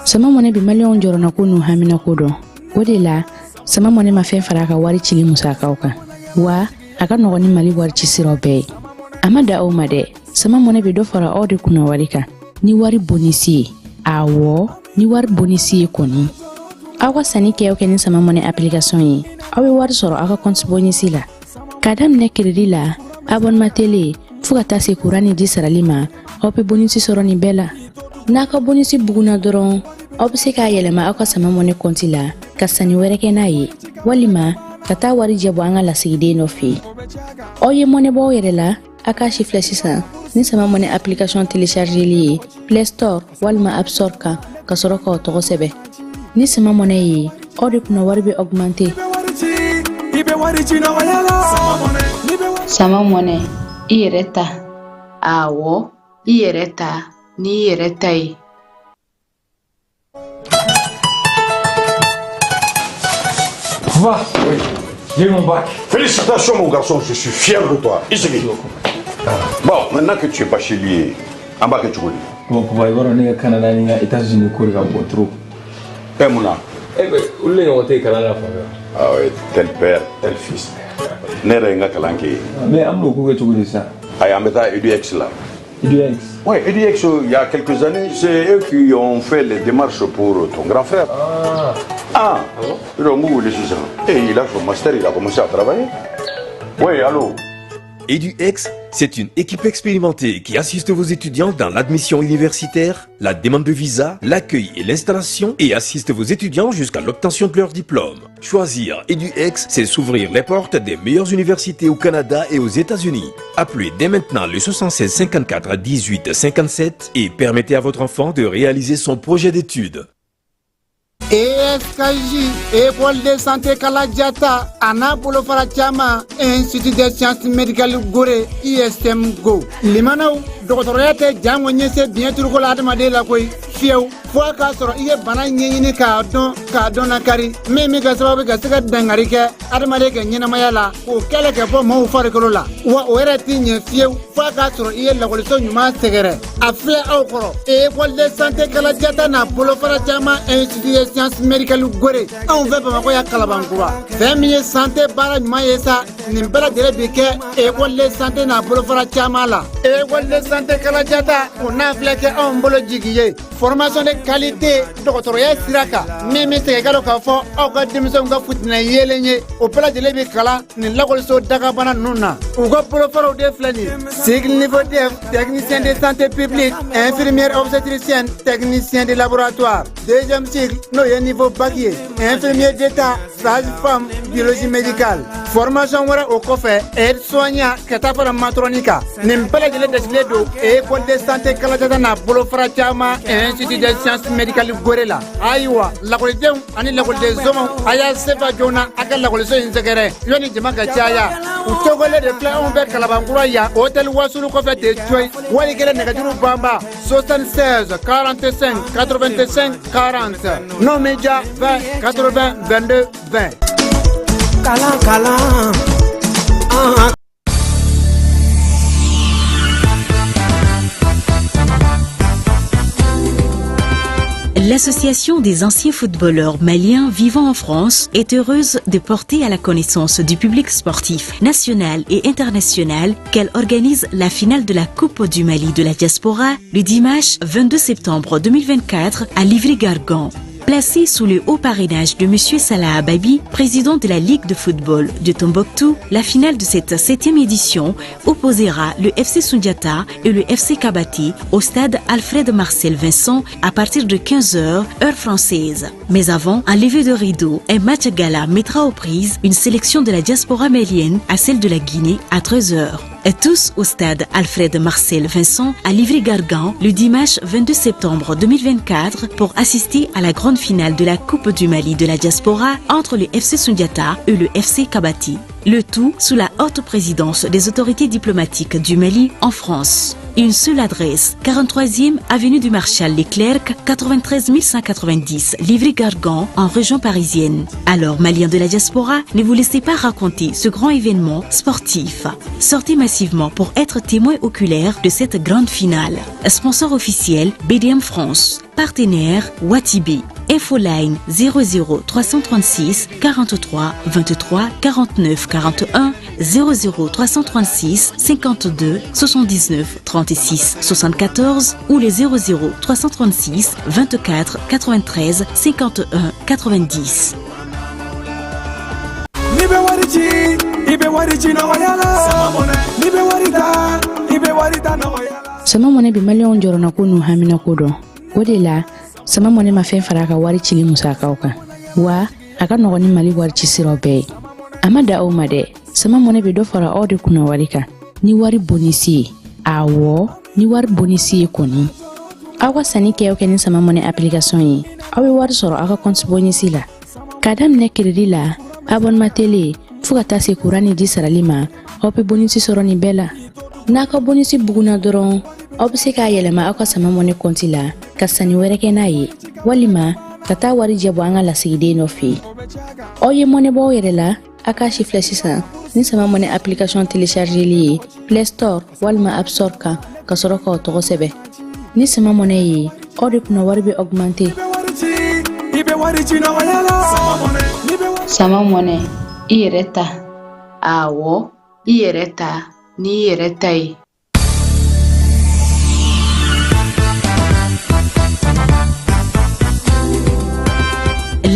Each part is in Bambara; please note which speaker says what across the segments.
Speaker 1: Sama Money bɛ maliyɛnw jɔrɔnako n'u haminako dɔn. O de la, Sama Money ma fɛn fara a ka wari cili musakaw kan. Wa a ka nɔgɔn ni Mali wari ci siraw bɛɛ ye. A ma da aw ma dɛ. Sama Money bɛ dɔ fara aw de kunna wari kan ni wari bonus ye. Awɔ, ni wari bonus ye kɔni. Aw ka sanni kɛ o kɛ ni Sama Money application ye, aw bɛ wari sɔrɔ aw ka compte bonus la. K'a daminɛ crédit la, abonnement télé, fo ka taa se courant ni ji sarali ma, aw bɛ bonus sɔrɔ nin bɛɛ la. N'a ka bonus bugunna dɔrɔn, aw bɛ se k'a yɛlɛma aw ka Sama Money compte la ka sanni wɛrɛ kɛ n'a ye, walima ka taa wari jɛ bɔ an ka lasigiden dɔ fɛ yen. Aw ye mɔnɛ bɔ aw yɛrɛ la, a k'a si filɛ sisan ni Sama Money application téléchargeli ye Play Store walima App Store kan, ka sɔrɔ k'aw tɔgɔ sɛbɛn. Ni Sama Money ye, aw de kunna wari bɛ augmenter.
Speaker 2: Sama Money, i yɛrɛ ta. Awɔ, i yɛrɛ ta n'i yɛrɛ ta ye.
Speaker 3: Papa, oui, j'ai eu mon bac.
Speaker 4: Félicitations mon garçon, je suis fier de toi. Ici. Bon, maintenant que tu es bachelier, an b'a kɛ cogo di?
Speaker 3: Bon, papa, i b'a dɔn ne ka Canada ni n ka États-Unis ko de ka bon trop.
Speaker 4: Eh, mun na?
Speaker 3: Eh ben, olu de ɲɔgɔn tɛ kalan na fan bɛɛ.
Speaker 4: Ah ouais, tel père, tel fils. Ne yɛrɛ ye n ka kalan kɛ yen.
Speaker 3: Mais an bɛn'o ko kɛ cogo di sisan?
Speaker 4: Ayi, an bɛ taa EDX la.
Speaker 3: EDX.
Speaker 4: Oui, EDX, il y a quelques années, c'est eux qui ont fait les démarches pour ton grand frère.
Speaker 3: Ah.
Speaker 4: Ah,
Speaker 3: Ah bon?
Speaker 4: Ils ont wele sisan. Et il a son master, il a commencé à travailler. Oui, allô?
Speaker 5: EduX, c'est une équipe expérimentée qui assiste vos étudiants dans l'admission universitaire, la demande de visa, l'accueil et l'installation et assiste vos étudiants jusqu'à l'obtention de leur diplôme. Choisir EduX, c'est s'ouvrir les portes des meilleures universités au Canada et aux États-Unis. Appelez dès maintenant le 76 54 18 57 et permettez à votre enfant de réaliser son projet d'études.
Speaker 6: ESKJ, École de santé Kaladiata, a n'a bolofara caman, Institut des sciences médicales Gorée, ISM Go. Limanaw, dɔgɔtɔrɔya tɛ jango ɲɛse biɲɛ turuko la adamaden la koyi fiyewu, fo a k'a sɔrɔ i ye bana ɲɛɲini k'a dɔn, k'a dɔn lakari min bɛ kɛ sababu ka se ka dangari kɛ adamaden ka ɲɛnamaya la, k'o kɛlɛ kɛ bɔ maaw farikolo la. Wa o yɛrɛ ti ɲɛ fiyewu fo a k'a sɔrɔ i ye lakɔliso ɲuman sɛgɛrɛ. A filɛ aw kɔrɔ, École de santé Kaladiata n'a bolofara caman, Institut des sciences médicales Gorée, anw fɛ Bamakɔ ya Kalabankura. Fɛn min ye santé baara ɲuman ye sa, nin bɛɛ lajɛlen bi kɛ École de santé n'a bolofara caman la. École de santé Kaladiata, o n'a filɛ kɛ anw bolo jigi ye formation de qualité dɔgɔtɔrɔya sira kan, min bɛ segin ka dɔn k'a fɔ aw ka denmisɛnw ka futinɛ yeelen ye, o bɛɛ lajɛlen bi kalan nin lakɔliso dagabana ninnu na. U ka bolofaraw de filɛ nin ye: cycle niveau DF, technicien de santé publique, infirmière obstétricienne, technicien de laboratoire; deuxième cycle, n'o ye niveau bac ye, infirmier d'état, sage-femme, biologie médicale. Formation wɛrɛ o kɔfɛ, aide soignant, ka taa fara matron kan. Nin bɛɛ lajɛlen dasigilen don École de santé Kaladiata n'a bolofara caman, Institut des sciences médicales Gorée la. Ayiwa, lakɔlidenw ani lakɔliden somaw, a y'a sefa joona a ka lakɔliso in sɛgɛrɛ yanni jama ka caya. U tɔgɔlen de filɛ anw fɛ Kalabankura yan, hôtel Wasulu kɔfɛ ten coyi. Wali kelen nɛgɛjuru banba 76 45 85 40, n'o min ja 20 80 22 20.
Speaker 7: Kalan kalan. Ah.
Speaker 8: L'Association des anciens footballeurs maliens vivant en France est heureuse de porter à la connaissance du public sportif national et international qu'elle organise la finale de la Coupe du Mali de la diaspora le dimanche 22 septembre 2024 à Livry-Gargan. Placée sous le haut parrainage de M. Salah Ababi, président de la Ligue de football de Tombouctou, la finale de cette septième édition opposera le FC Sundiata et le FC Kabati au stade Alfred Marcel Vincent à partir de 15h, heure française. Mais avant, un lever de rideau, un match gala mettra aux prises une sélection de la diaspora malienne à celle de la Guinée à 13h. Et tous au stade Alfred Marcel Vincent à Livry-Gargan le dimanche 22 septembre 2024 pour assister à la grande finale de la Coupe du Mali de la diaspora entre le FC Sundiata et le FC Kabati. Le tout sous la haute présidence des autorités diplomatiques du Mali en France. Une seule adresse, 43e avenue du Marshal Leclerc, 93 190, Livry-Gargan, en région parisienne. Alors, Maliens de la diaspora, ne vous laissez pas raconter ce grand événement sportif. Sortez massivement pour être témoin oculaire de cette grande finale. Sponsor officiel, BDM France. Partenaire, Watibi. Infoline 00 336 43 23 49 41 00 336 52 79 36 74 ou les 00 336 24 93 51 90.
Speaker 7: N'i bɛ wari ci i bɛ wari ci nɔgɔya la n'i bɛ wari ta i bɛ wari ta nɔgɔya la.
Speaker 1: Sama Mɔnɛ bɛ maliyɛnw jɔrɔnako n'u haminako dɔn. O de la, Sama Mɔnɛ ma fɛn fara a ka wari cili musakaw kan. Wa a ka nɔgɔn ni Mali wari ci siraw bɛɛ ye. A ma da o ma dɛ, Sama Mɔnɛ bɛ dɔ fara aw de kunna wari kan ni wari bonisi ye. Awɔ, ni wari bonisi ye kɔni. Aw ka sanni kɛ o kɛ ni Sama Mɔnɛ application ye, aw bɛ wari sɔrɔ aw ka compte bonisi la. K'a daminɛ crédit la, abonnement télé, fo ka taa se kuran ni ji sarali ma, aw bɛ bonisi sɔrɔ nin bɛɛ la. N'a ka bonisi bugunna dɔrɔn, aw bɛ se k'a yɛlɛma aw ka Sama Mɔnɛ kɔnti la ka sanni wɛrɛ kɛ n'a ye, walima ka taa wari jɛ bɔ an ka lasigiden dɔ fɛ yen. Aw ye mɔnɛ bɔ aw yɛrɛ la, a k'a si filɛ sisan ni Sama Mɔnɛ application téléchargeli ye Play Store walima App Store kan ka sɔrɔ k'aw tɔgɔ sɛbɛn. Ni Sama Mɔnɛ ye, aw de kunna wari bɛ augmenter.
Speaker 7: I bɛ wari ci nɔgɔya la.
Speaker 2: Sama Mɔnɛ, i yɛrɛ ta. Awɔ, i yɛrɛ ta n'i yɛrɛ ta ye.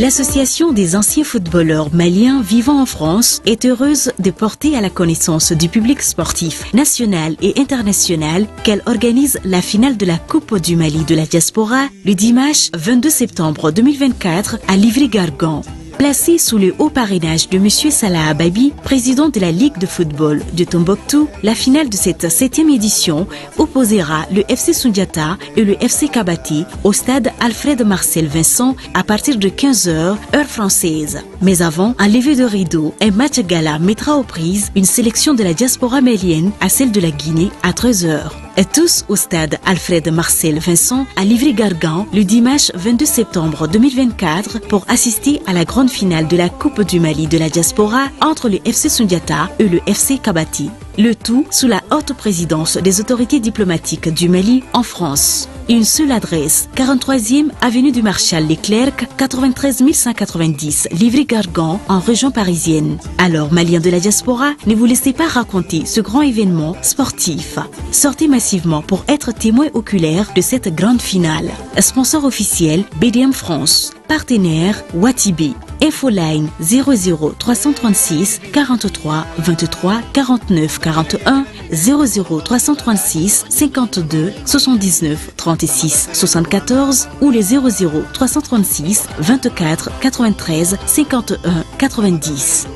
Speaker 8: L'Association des anciens footballeurs maliens vivant en France est heureuse de porter à la connaissance du public sportif national et international qu'elle organise la finale de la Coupe du Mali de la diaspora le dimanche 22 septembre 2024 à Livry-Gargan. Placée sous le haut parrainage de M. Salah Ababi, président de la Ligue de football de Tombouctou, la finale de cette 7e édition opposera le FC Sundiata et le FC Kabati au stade Alfred Marcel Vincent à partir de 15h, heure française. Mais avant, un lever de rideau, un match gala mettra aux prises une sélection de la diaspora malienne à celle de la Guinée à 13h. Et tous au stade Alfred Marcel Vincent à Livry-Gargan le dimanche 22 septembre 2024 pour assister à la grande finale de la Coupe du Mali de la diaspora entre le FC Sundiata et le FC Kabati. Le tout sous la haute présidence des autorités diplomatiques du Mali en France. Une seule adresse, 43e avenue du Marshal Leclerc, 93 190, Livry-Gargan, en région parisienne. Alors, Maliens de la diaspora, ne vous laissez pas raconter ce grand événement sportif. Sortez massivement pour être témoin oculaire de cette grande finale. Sponsor officiel, BDM France. Partenaire, Watibi. Infoline 00 336 43 23 49 41 00 336 52 79 36 74 ou les 00 336 24 93 51 90.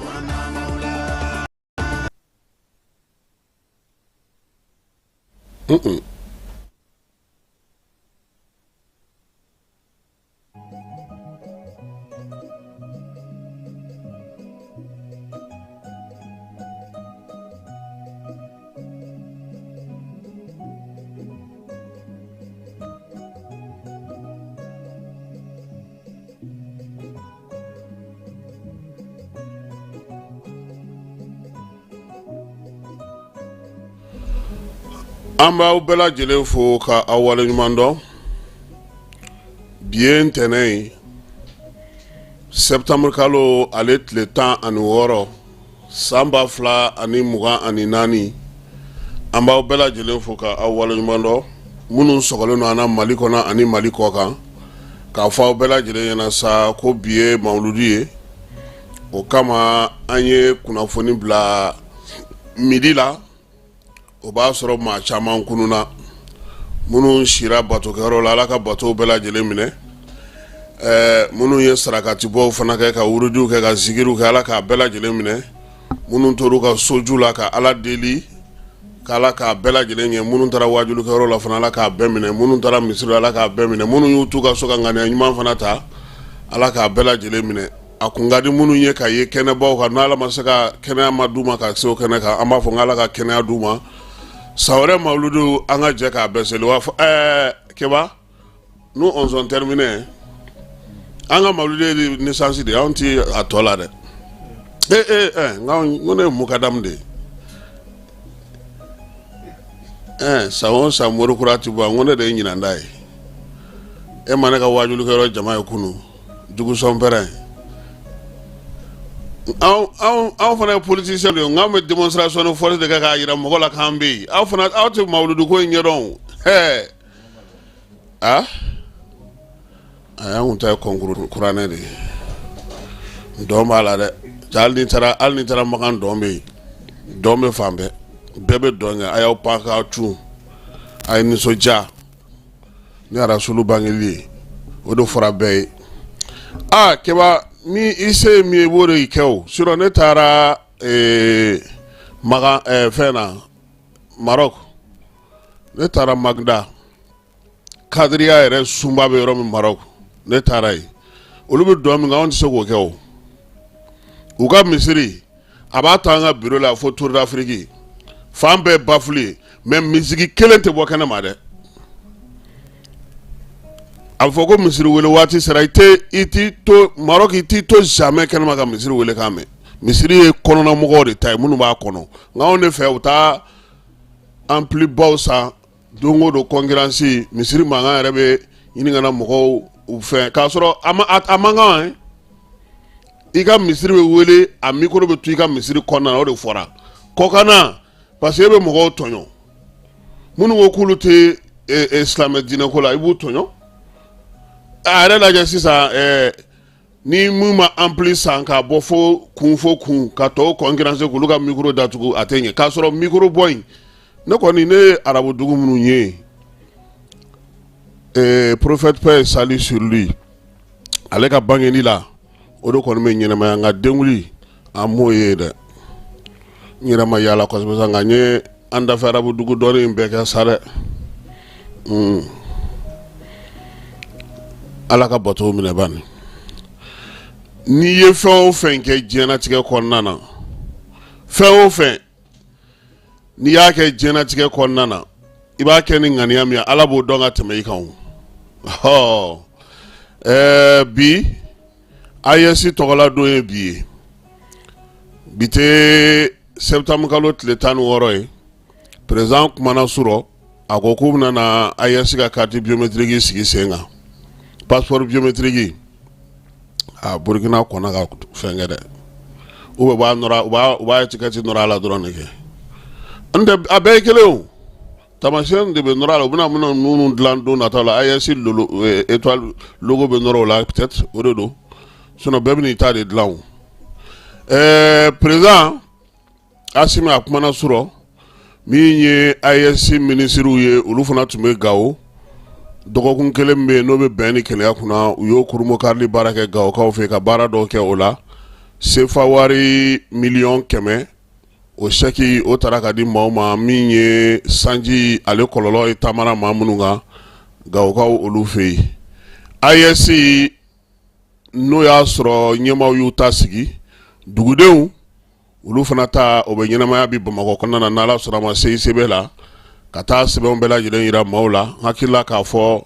Speaker 9: An b'aw bɛɛ lajɛlen fo ka aw waleɲuman dɔn. Bi ye ntɛnɛn ye, septembre kalo ale tile 16, san 2024. An b'aw bɛɛ lajɛlen fo ka aw waleɲuman dɔn, minnu sɔgɔlen don an na Mali kɔnɔ ani Mali kɔ kan, k'a fɔ aw bɛɛ lajɛlen ɲɛna sa ko bi ye mawuludi ye. O kama an ye kunnafoni bila midi la, o b'a sɔrɔ maa caman kununna. Minnu sira batokɛyɔrɔ la, Ala ka batow bɛɛ lajɛlen minɛ. Minnu ye sarakatibɔw fana kɛ, ka wurudiw kɛ, ka zikiriw kɛ, Ala k'a bɛɛ lajɛlen minɛ. Minnu tor'u ka soju la ka Ala deli, k'Ala k'a bɛɛ lajɛlen ɲɛ. Minnu taara wajulikɛyɔrɔ la fana, Ala k'a bɛɛ minɛ. Minnu taara misiri la, Ala k'a bɛɛ minɛ. Minnu y'u t'u ka so ka ŋaniya ɲuman fana ta, Ala k'a bɛɛ lajɛlen minɛ. A kun ka di minnu ye ka ye kɛnɛbaw kan, n'Ala ma se ka kɛnɛya ma d'u ma ka se o kɛnɛ kan, an b'a fɔ n' Ala ka kɛnɛya d'u ma. San wɛrɛ mawuludu an ka jɛ k'a bɛɛ seli wa ɛɛ Keba nous on sont terminés an ka mawuludu ye naissance de ye anw ti a tɔ la dɛ ee ee ɛ n ko ne ye mukadamu de ye ɛɛ san o san morikura ti bɔ n ko ne de ye ɲinanda ye e ma ne ka waajulikɛyɔrɔ jama ye kunun jugusɔn pɛrɛn anw fana ye politicien de ye nka anw bɛ démonstration de force de kɛ k'a jira mɔgɔ la k'an bɛ yen aw fana aw tɛ mawuludu ko in ɲɛdɔn o hɛɛ a an kun ta ye concours kuranɛ de ye dɔn b'a la dɛ hali n'i taara hali n'i taara Makan dɔn bɛ yen dɔn bɛ fan bɛɛ bɛɛ bɛ dɔn kɛ a y'aw pan k'aw cun a ye nisɔndiya ni arasulu bangeli ye o de fɔra bɛɛ ye aa Keba ni i se ye min ye i b'o de kɛ o sinon ne taara Makan fɛn na Maroc ne taara Magda kadiriya yɛrɛ sunba bɛ yɔrɔ min Maroc ne taara yen olu bɛ dɔn min kɛ anw tɛ se k'o kɛ o u ka misiri a b'a to an ka bureau la fo Tour d'Afrique fan bɛɛ baffle ye mais misigi kelen tɛ bɔ kɛnɛ ma dɛ a bɛ fɔ ko misiri wele waati sera i tɛ i t'i to Maroc i t'i to jamais kɛnɛma ka misiri wele kan mɛn misiri ye kɔnɔna mɔgɔw de ta ye minnu b'a kɔnɔ nka anw de fɛ u taa ampli baw san don o don concurrence misiri mankan yɛrɛ bɛ ɲini ka na mɔgɔw fɛ k'a sɔrɔ a man kan i ka misiri bɛ wele a micro bɛ to i ka misiri kɔnɔna na o de fɔra kɔkanna parce que e bɛ mɔgɔw tɔɲɔ minnu ko k'olu tɛ silamɛ diinɛ ko la i b'u tɔɲɔ a yɛrɛ lajɛ sisan ni min ma ampli san k'a bɔ fo kun fo kun ka tɔw concurrence k'olu ka micro datugu a tɛ ɲɛ k'a sɔrɔ micro bɔ in ne kɔni ne ye arabu dugu minnu ye prophète paix et salut sur lui ale ka bangeli la o de kɔni bɛ ɲɛnamaya nka denwuli an m'o ye dɛ n yɛrɛ ma yaala kosɛbɛ sa nka n ye an dafɛ arabu dugu dɔɔnin in bɛɛ kɛ sa dɛ ala ka bato minɛ bani n'i ye fɛn o fɛn kɛ diɲɛnatigɛ kɔnɔna na fɛn o fɛn n'i y'a kɛ diɲɛnatigɛ kɔnɔna na i b'a kɛ ni ŋaniya min ye ala b'o dɔn ka tɛmɛ i kan o ɛɛ bi AES tɔgɔla don ye bi ye bi tɛ septembre kalo tile 16 ye président kumana surɔ a ko k'u bɛna na AES ka carte biométrique sigi sen kan passeport biométrique a Burkina kɔnna ka fɛn kɛ dɛ ou bien u b'a nɔrɔ u b'a étiquette nɔrɔ a la dɔrɔn de kɛ n tɛ a bɛɛ ye kelen o taamasiyɛn de bɛ nɔrɔ a la u bɛna minnu ninnu dilan don nataw la AES lolo étoile logo bɛ nɔrɔ o la peut-être o de don sinon bɛɛ bɛ n'i ta de dilan o ɛɛ président Asimi a kumana surɔ min ye AES minisiriw ye olu fana tun bɛ Gawo dɔgɔkun kelen min bɛ yen n'o bɛ bɛn ni kelenya kunna u y'o kurunbonkarili baara kɛ Gawokaw fɛ ka baara dɔw kɛ o la sefa wari miliyɔn 100 o sɛki o taara ka di maaw ma min ye sanji ale kɔlɔlɔ ye taamara maa minnu kan Gawokaw olu fɛ yen AES n'o y'a sɔrɔ ɲɛmaaw y'u ta sigi dugudenw olu fana ta o bɛ ɲɛnamaya bi Bamakɔ kɔnɔna na n'Ala sɔnna ma CICB la ka taa sɛbɛnw bɛɛ lajɛlen yira maaw la n hakili la k'a fɔ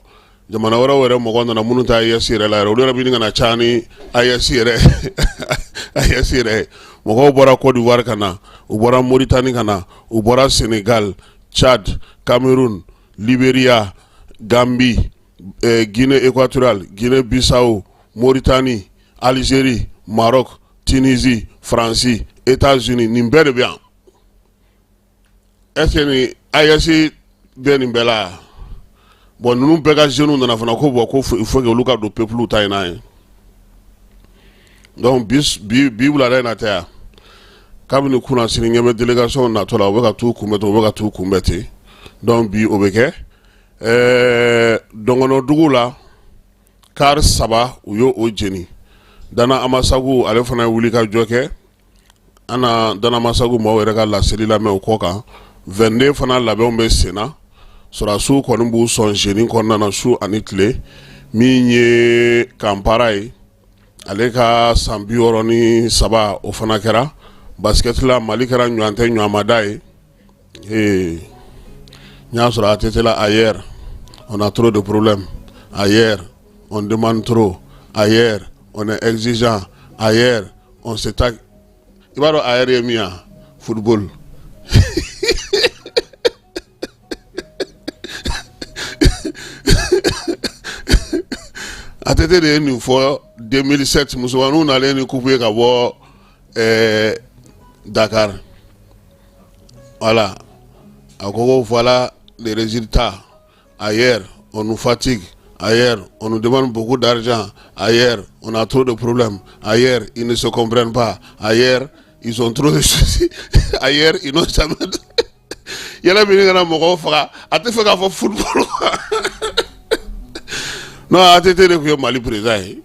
Speaker 9: jamana wɛrɛw yɛrɛ mɔgɔ nana minnu tɛ AES yɛrɛ la yɛrɛ olu yɛrɛ bɛ ɲini ka na caya ni AES yɛrɛ AES yɛrɛ mɔgɔw bɔra Côte d'Ivoire ka na u bɔra Mauritanie ka na u bɔra Sénégal Tchad Cameroun Libéria Gambie Guinée équatoriale Guinée Bissau Mauritanie Algérie Maroc Tunisie Faransi États-Unis nin bɛɛ de bɛ yan est-ce que ni AES bɛ nin bɛɛ la yan bon ninnu bɛɛ ka jeunes nana fana ko bon ko il faut que olu ka don peuple ta in na ye donc bi bi bi wulada in na tɛ yan kabini kunnasini ɲɛ bɛ délégation natɔ la u bɛ ka t'u kunbɛn ten u bɛ ka t'u kunbɛn ten donc bi o bɛ kɛ ɛɛ dɔngɔnɔdugu la car saba u y'o o jeni Dana Amasagu ale fana ye wuli ka jɔ kɛ an na Dana Amasagu maaw yɛrɛ ka laseli lamɛn o kɔ kan 22 fana labɛnw bɛ sen na sɔrɔdasiw kɔni b'u sɔn jeni kɔnɔna na su ani tile min ye Kanpara ye ale ka san 63 o fana kɛra basket la Mali kɛra ɲɔgɔn tɛ ɲɔgɔnmada ye ee N y'a sɔrɔ ATT la ailleurs on a trop de problèmes, ailleurs on demande trop, ailleurs on est exigeant, ailleurs on se tague. I b'a dɔn ailleurs ye min ye wa? Football. ATT de ye nin fɔ 2007 musomaninw nalen ni coupe ye ka bɔ ɛɛ Dakar. Voilà. A ko ko voilà les résultats. Ailleurs, on nous fatigue. Ailleurs, on nous demande beaucoup d'argent. Ailleurs, on a trop de problèmes. Ailleurs, ils ne se comprennent pas. Ailleurs, ils ont trop de soucis. Ailleurs, ils n'ont jamais. Yɛlɛ min kana mɔgɔw faga a tɛ fɛ k'a fɔ football non ATT de tun ye Mali président ye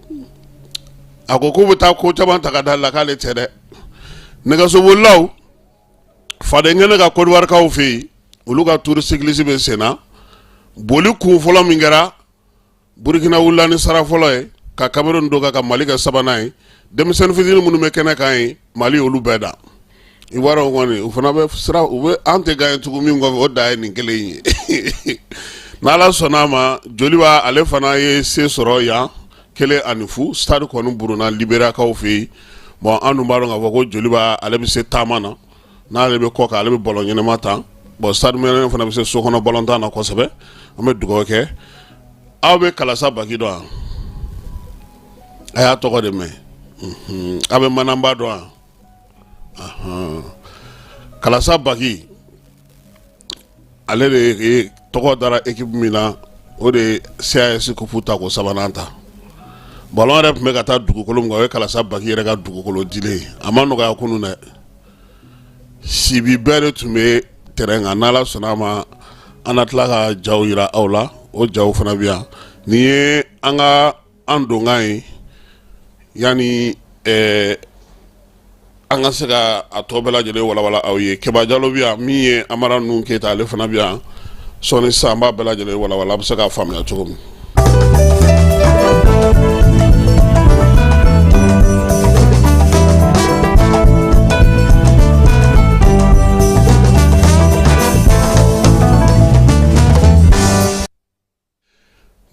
Speaker 9: a ko k'u bɛ taa ko caman ta ka da la k'ale tɛ dɛ nɛgɛsobolilaw faden kɛnɛ ka Kɔdiwarikaw fɛ yen olu ka tour cycliste bɛ sen na boli kun fɔlɔ min kɛra Burukina wulila ni sara fɔlɔ ye ka Cameroun don ka Mali kɛ sabanan ye denmisɛnnin fitinin minnu bɛ kɛnɛ kan ye Mali olu bɛɛ da i b'a dɔn kɔni u fana bɛ sira u bɛ an tɛ gagner tugun min kɔfɛ o da ye nin kelen in ye n'Ala sɔnna a ma Joliba ale fana ye se sɔrɔ yan 1-0 stade kɔni burunna Liberakaw fɛ yen bon an dun b'a dɔn k'a fɔ ko Joliba ale bɛ se taama na n'ale bɛ kɔ kan ale bɛ ballon ɲɛnama tan bon stade malien fana bɛ se so kɔnɔ ballon tan na kosɛbɛ an bɛ dugawu kɛ aw bɛ Kalasa Baki dɔn wa a y'a tɔgɔ de mɛn aw bɛ Manamba dɔn wa Kalasa Baki ale de ye tɔgɔ dara équipe min na o de ye CAS coupe ta ko sabanan ta ballon yɛrɛ tun bɛ ka taa dugukolo min kan o ye Kalasa Baki yɛrɛ ka dugukolo dilen ye a ma nɔgɔya kunun dɛ sibi bɛɛ de tun bɛ terrain kan n'Ala sɔnna a ma an na tila ka jaw yira aw la o jaw fana bɛ yan nin ye an ka an donkan ye yanni ɛɛ an ka se ka a tɔ bɛɛ lajɛlen walawala aw ye Keba Jalo bɛ yan min ye Amara Nuhu Keyita ale fana bɛ yan sɔɔni sisan an b'a bɛɛ lajɛlen walawala a bɛ se k'a faamuya cogo min.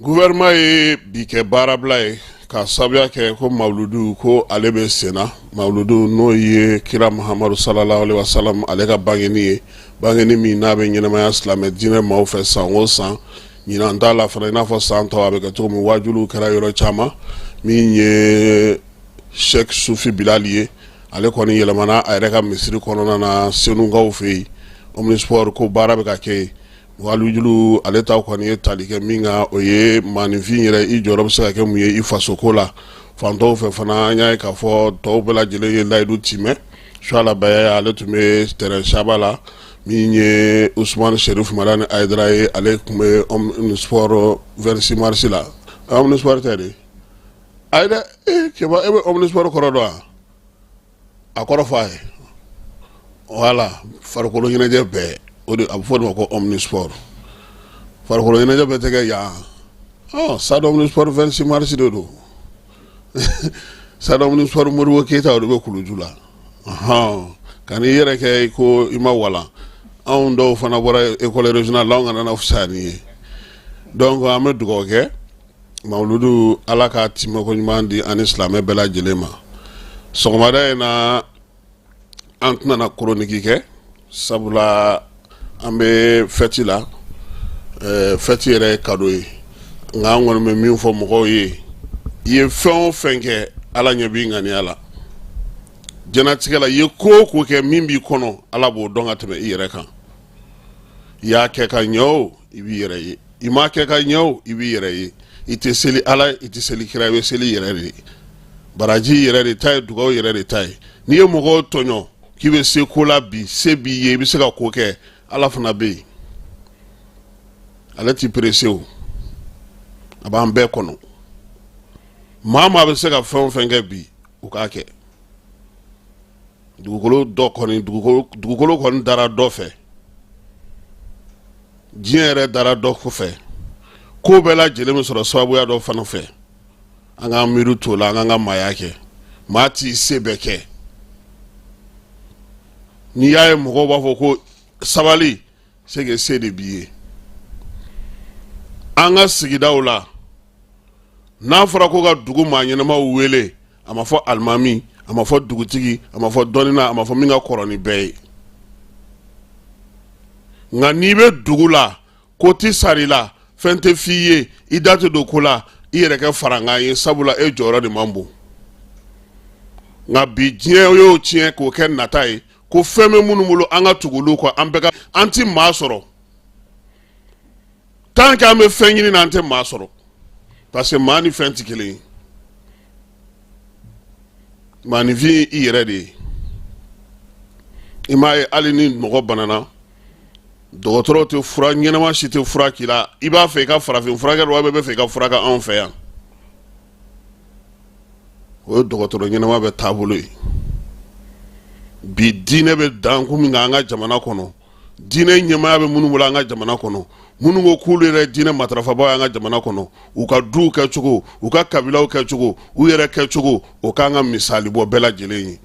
Speaker 9: Gouvernement ye bi kɛ baarabila ye ka sababuya kɛ ko mawuludu ko ale bɛ senna mawuludu n'o ye kira Muhamadu sallallahu alaihi wasallam ale ka bangeni ye bangeni min n'a bɛ ɲɛnamaya silamɛ diinɛ maaw fɛ san o san ɲinan t'a la fana i n'a fɔ san tɔw a bɛ kɛ cogo min wajuliw kɛra yɔrɔ caman min ye Sheikh Sufi Bilali ye ale kɔni yɛlɛmana a yɛrɛ ka misiri kɔnɔna na Senukaw fɛ yen Omnisport ko baara bɛ ka kɛ yen Waajulu ale ta kɔni ye tali kɛ min kan o ye maaninfin yɛrɛ i jɔyɔrɔ bɛ se ka kɛ mun ye i fasoko la fantɔw fɛ fana an y'a ye k'a fɔ tɔw bɛɛ lajɛlen ye layidu timɛ Suala Bayaya ale tun bɛ terrain Saba la min ye Usumani Serif Madani Hayidara ye ale tun bɛ Omnisport 26 mars la Omnisport tɛ de ayi dɛ Keba e bɛ Omnisport kɔrɔ dɔn wa a kɔrɔ fɔ a ye voilà farikolo ɲɛnajɛ bɛɛ o de a bɛ fɔ o de ma ko omnisport farikolo ɲɛnajɛ bɛɛ tɛ kɛ yan ɔ stade omnisport 26 mars de don stade omnisport Modibo Keyita o de bɛ Kuluju la ɔhɔn ka n'i yɛrɛ kɛ ko i ma walan anw dɔw fana bɔra école régionale la anw kana na fisaya n'i ye donc an bɛ dugawu kɛ mawuludu ala ka timɛko ɲuman di ani silamɛ bɛɛ lajɛlen ma sɔgɔmada in na an tɛna na chronique kɛ sabula an bɛ fɛti la fɛti yɛrɛ ye cadeau ye nka an kɔni bɛ min fɔ mɔgɔw ye i ye fɛn o fɛn kɛ ala ɲɛ b'i ŋaniya la diɲɛnatigɛ la i ye ko o ko kɛ min b'i kɔnɔ ala b'o dɔn ka tɛmɛ i yɛrɛ kan i y'a kɛ ka ɲɛ o i b'i yɛrɛ ye i m'a kɛ ka ɲɛ o i b'i yɛrɛ ye i tɛ seli ala i tɛ seli kira i bɛ seli yɛrɛ de ye baraji yɛrɛ de ta ye dugawu yɛrɛ de ta ye n'i ye mɔgɔw tɔɲɔ k'i bɛ se ko la bi se b'i ye i bɛ se ka ko kɛ ala fana bɛ yen ale t'i perese o a b'an bɛɛ kɔnɔ maa maa bɛ se ka fɛn o fɛn kɛ bi u k'a kɛ dugukolo dɔ kɔni dugukolo kɔni dara dɔ fɛ diɲɛ yɛrɛ dara dɔ kɔfɛ ko bɛɛ lajɛlen bɛ sɔrɔ sababuya dɔ fana fɛ an k'an miiri t'o la an k'an ka maaya kɛ maa t'i se bɛɛ kɛ n'i y'a ye mɔgɔw b'a fɔ ko sabali c'est que se de b'i ye An ka sigidaw la, n'a fɔra ko ka dugu maa ɲɛnamaw wele, a ma fɔ alimami, a ma fɔ dugutigi, a ma fɔ dɔnnina, a ma fɔ min ka kɔrɔ ni bɛɛ ye. Nka n'i bɛ dugu la, ko tɛ sari la, fɛn tɛ f'i ye, i da tɛ don ko la, i yɛrɛ kɛ farankan ye, sabula e jɔyɔrɔ de man bon. Nka bi diɲɛ y'o tiɲɛ k'o kɛ nata ye, ko fɛn bɛ minnu bolo, an ka tugu olu kɔ. An bɛɛ ka an tɛ maa sɔrɔ tant que an bɛ fɛn ɲini na, an tɛ maa sɔrɔ, parce que maa ni fɛn tɛ kelen ye. Maaninfin ye i yɛrɛ de ye. I m'a ye, hali ni mɔgɔ banana, dɔgɔtɔrɔw tɛ fura ɲɛnama si tɛ fura k'i la. I b'a fɛ i ka farafin furakɛ, wa bɛ fɛ i ka furakɛ anw fɛ yan, o ye dɔgɔtɔrɔ ɲɛnama bɛ taabolo ye. Bi diinɛ bɛ dankun min kan an ka jamana kɔnɔ, diinɛ ɲɛmaaya bɛ minnu bolo an ka jamana kɔnɔ, minnu ko k'olu yɛrɛ diinɛ matarafabaw ye an ka jamana kɔnɔ, u ka duw kɛcogo, u ka kabilaw kɛcogo, u yɛrɛ kɛcogo, o k'an ka misali bɔ bɛɛ lajɛlen ye.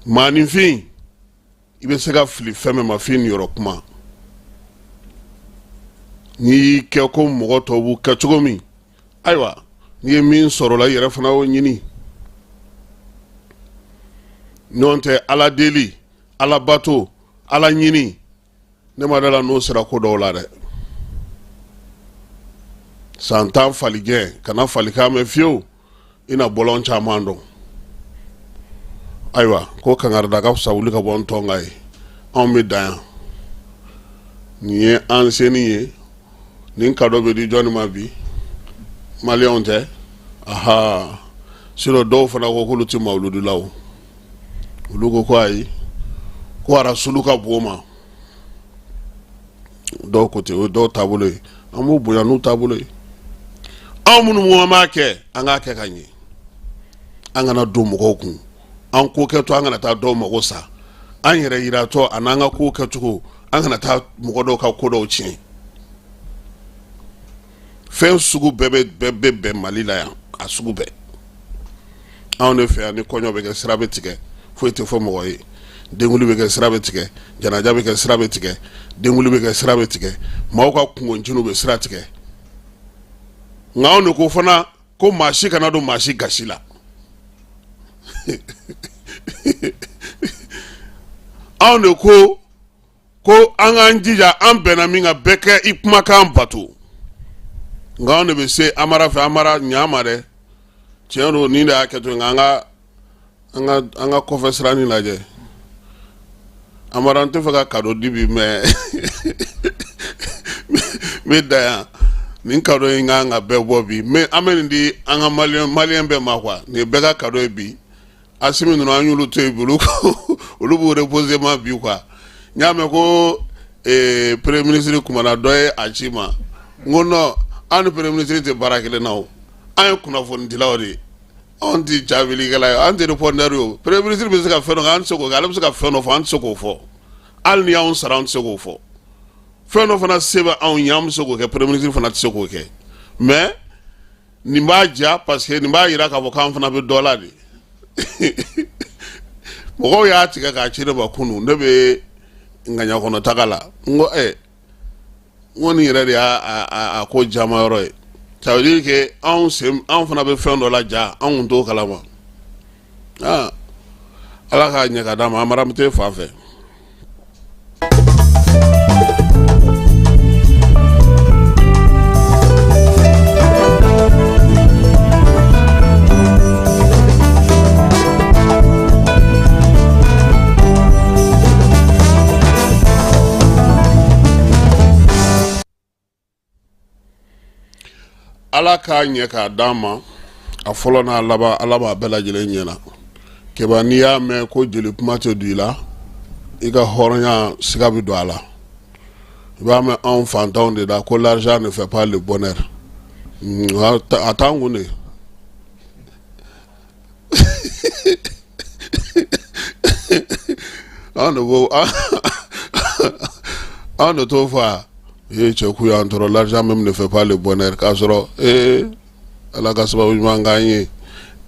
Speaker 9: Maaninfin, i bɛ se ka fili fɛn min ma f'i niyɔrɔ kuma. N'i y'i kɛ ko mɔgɔ tɔw b'u kɛ cogo min, ayiwa, n'i ye min sɔrɔ la, i yɛrɛ fana y'o ɲini. Ɲɔgɔn tɛ ala deli, ala bato, ala ɲini, ne ma da la n'o sera ko dɔw la dɛ. San 10 faligɛn kana falikan mɛn fiyewu, i na bɔlɔn caman dɔn. Ayiwa, ko kankarida ka fisa wuli ka bɔ n tɔn ka ye. Anw bɛ dan yan. Nin ye an seni ye. Nin cadeau bɛ di jɔnni ma bi? Maliyɛnw tɛ? Aha, sinon dɔw fana ko k'olu tɛ mawuludu la o. Olu ko ko ayi, ko arasulu ka bon ma. Dɔw ko ten, o ye dɔw taabolo ye. An b'u bonya n'u taabolo ye. Anw minnu ko an b'a kɛ, an k'a kɛ ka ɲɛ. An kana don mɔgɔw kun, an ko kɛtɔ an kana taa dɔw mago sa, an yɛrɛ yiratɔ a n'an ka ko kɛcogo, an kana taa mɔgɔ dɔw ka ko dɔw tiɲɛ. Fɛn sugu bɛɛ bɛ bɛɛ bɛ Mali la yan, a sugu bɛɛ. Anw de fɛ yan, ni kɔɲɔ bɛ kɛ, sira bɛ tigɛ, foyi tɛ fɔ mɔgɔ ye. Denkuli bɛ kɛ, sira bɛ tigɛ. Janaja bɛ kɛ, sira bɛ tigɛ. Denkuli bɛ kɛ, sira bɛ tigɛ. Maaw ka kunko bɛ sira tigɛ. Nka anw de ko fana ko maa si kana don maa si gasi la. Anw de ko ko an k'an jija, an bɛnna min kan, bɛɛ kɛ i kumakan bato. Nka anw de bɛ se Amara fɛ. Amara ɲa ma dɛ, tiɲɛ don, nin de y'a kɛ to. Nka an ka kɔfɛ siranin lajɛ. Amara, n tɛ fɛ ka cadeau di bi, mais n bɛ dan yan. Nin cadeau in kan ka bɛɛ bɔ bi, mais an bɛ nin di an ka maliyɛn bɛɛ ma quoi. Nin ye bɛɛ ka cadeau ye bi. Asimi ninnu, an y'olu to yen bi, olu b'u reposer ma bi quoi. N y'a mɛn ko premier ministre kumana, dɔ ye a ci ma. N ko non, an ni premier ministre tɛ baara kelen na o. An ye kunnafonidilaw de ye, anw tɛ jaabilikɛla ye, an tɛ répondeur ye. O premier ministre bɛ se ka fɛn dɔ kɛ, an tɛ se k'o kɛ. Ale bɛ se ka fɛn dɔ fɔ, an tɛ se k'o fɔ. Hali ni y'anw sara, an tɛ se k'o fɔ. Fɛn dɔ fana se bɛ anw ye, an bɛ se k'o kɛ, premier ministre fana tɛ se k'o kɛ. Mais nin b'a ja, parce que nin b'a jira k'a fɔ k'an fana bɛ dɔ la de. Mɔgɔw y'a tigɛ k'a ci ne ma kunun, ne bɛ ŋaɲa kɔnɔ taga la. N ko n ko nin yɛrɛ de y'a a ko jama yɔrɔ ye. Ça veut dire que anw sen, anw fana bɛ fɛn dɔ la ja, anw kun t'o kalama. Aa, Ala k'a ɲɛ ka d'an ma. Amara tɛ fan fɛ. Ala k'a ɲɛ k'a d'an ma. A fɔlɔ n'a laban, Ala b'a bɛɛ lajɛlen ɲɛna. Keba, n'i y'a mɛn ko jeli kuma tɛ don i la, i ka hɔrɔnya siga bɛ don a la. I b'a mɛn anw fantanw de da ko l'argent ne fait pas le bonheur. A t'an kun de. Anw de ko, anw de t'o fɔ. A ye cɛ k'u y'an tɔɔrɔ, l'argent même ne fait pas le bonheur, k'a sɔrɔ ee, Ala ka sababu ɲuman k'an ye.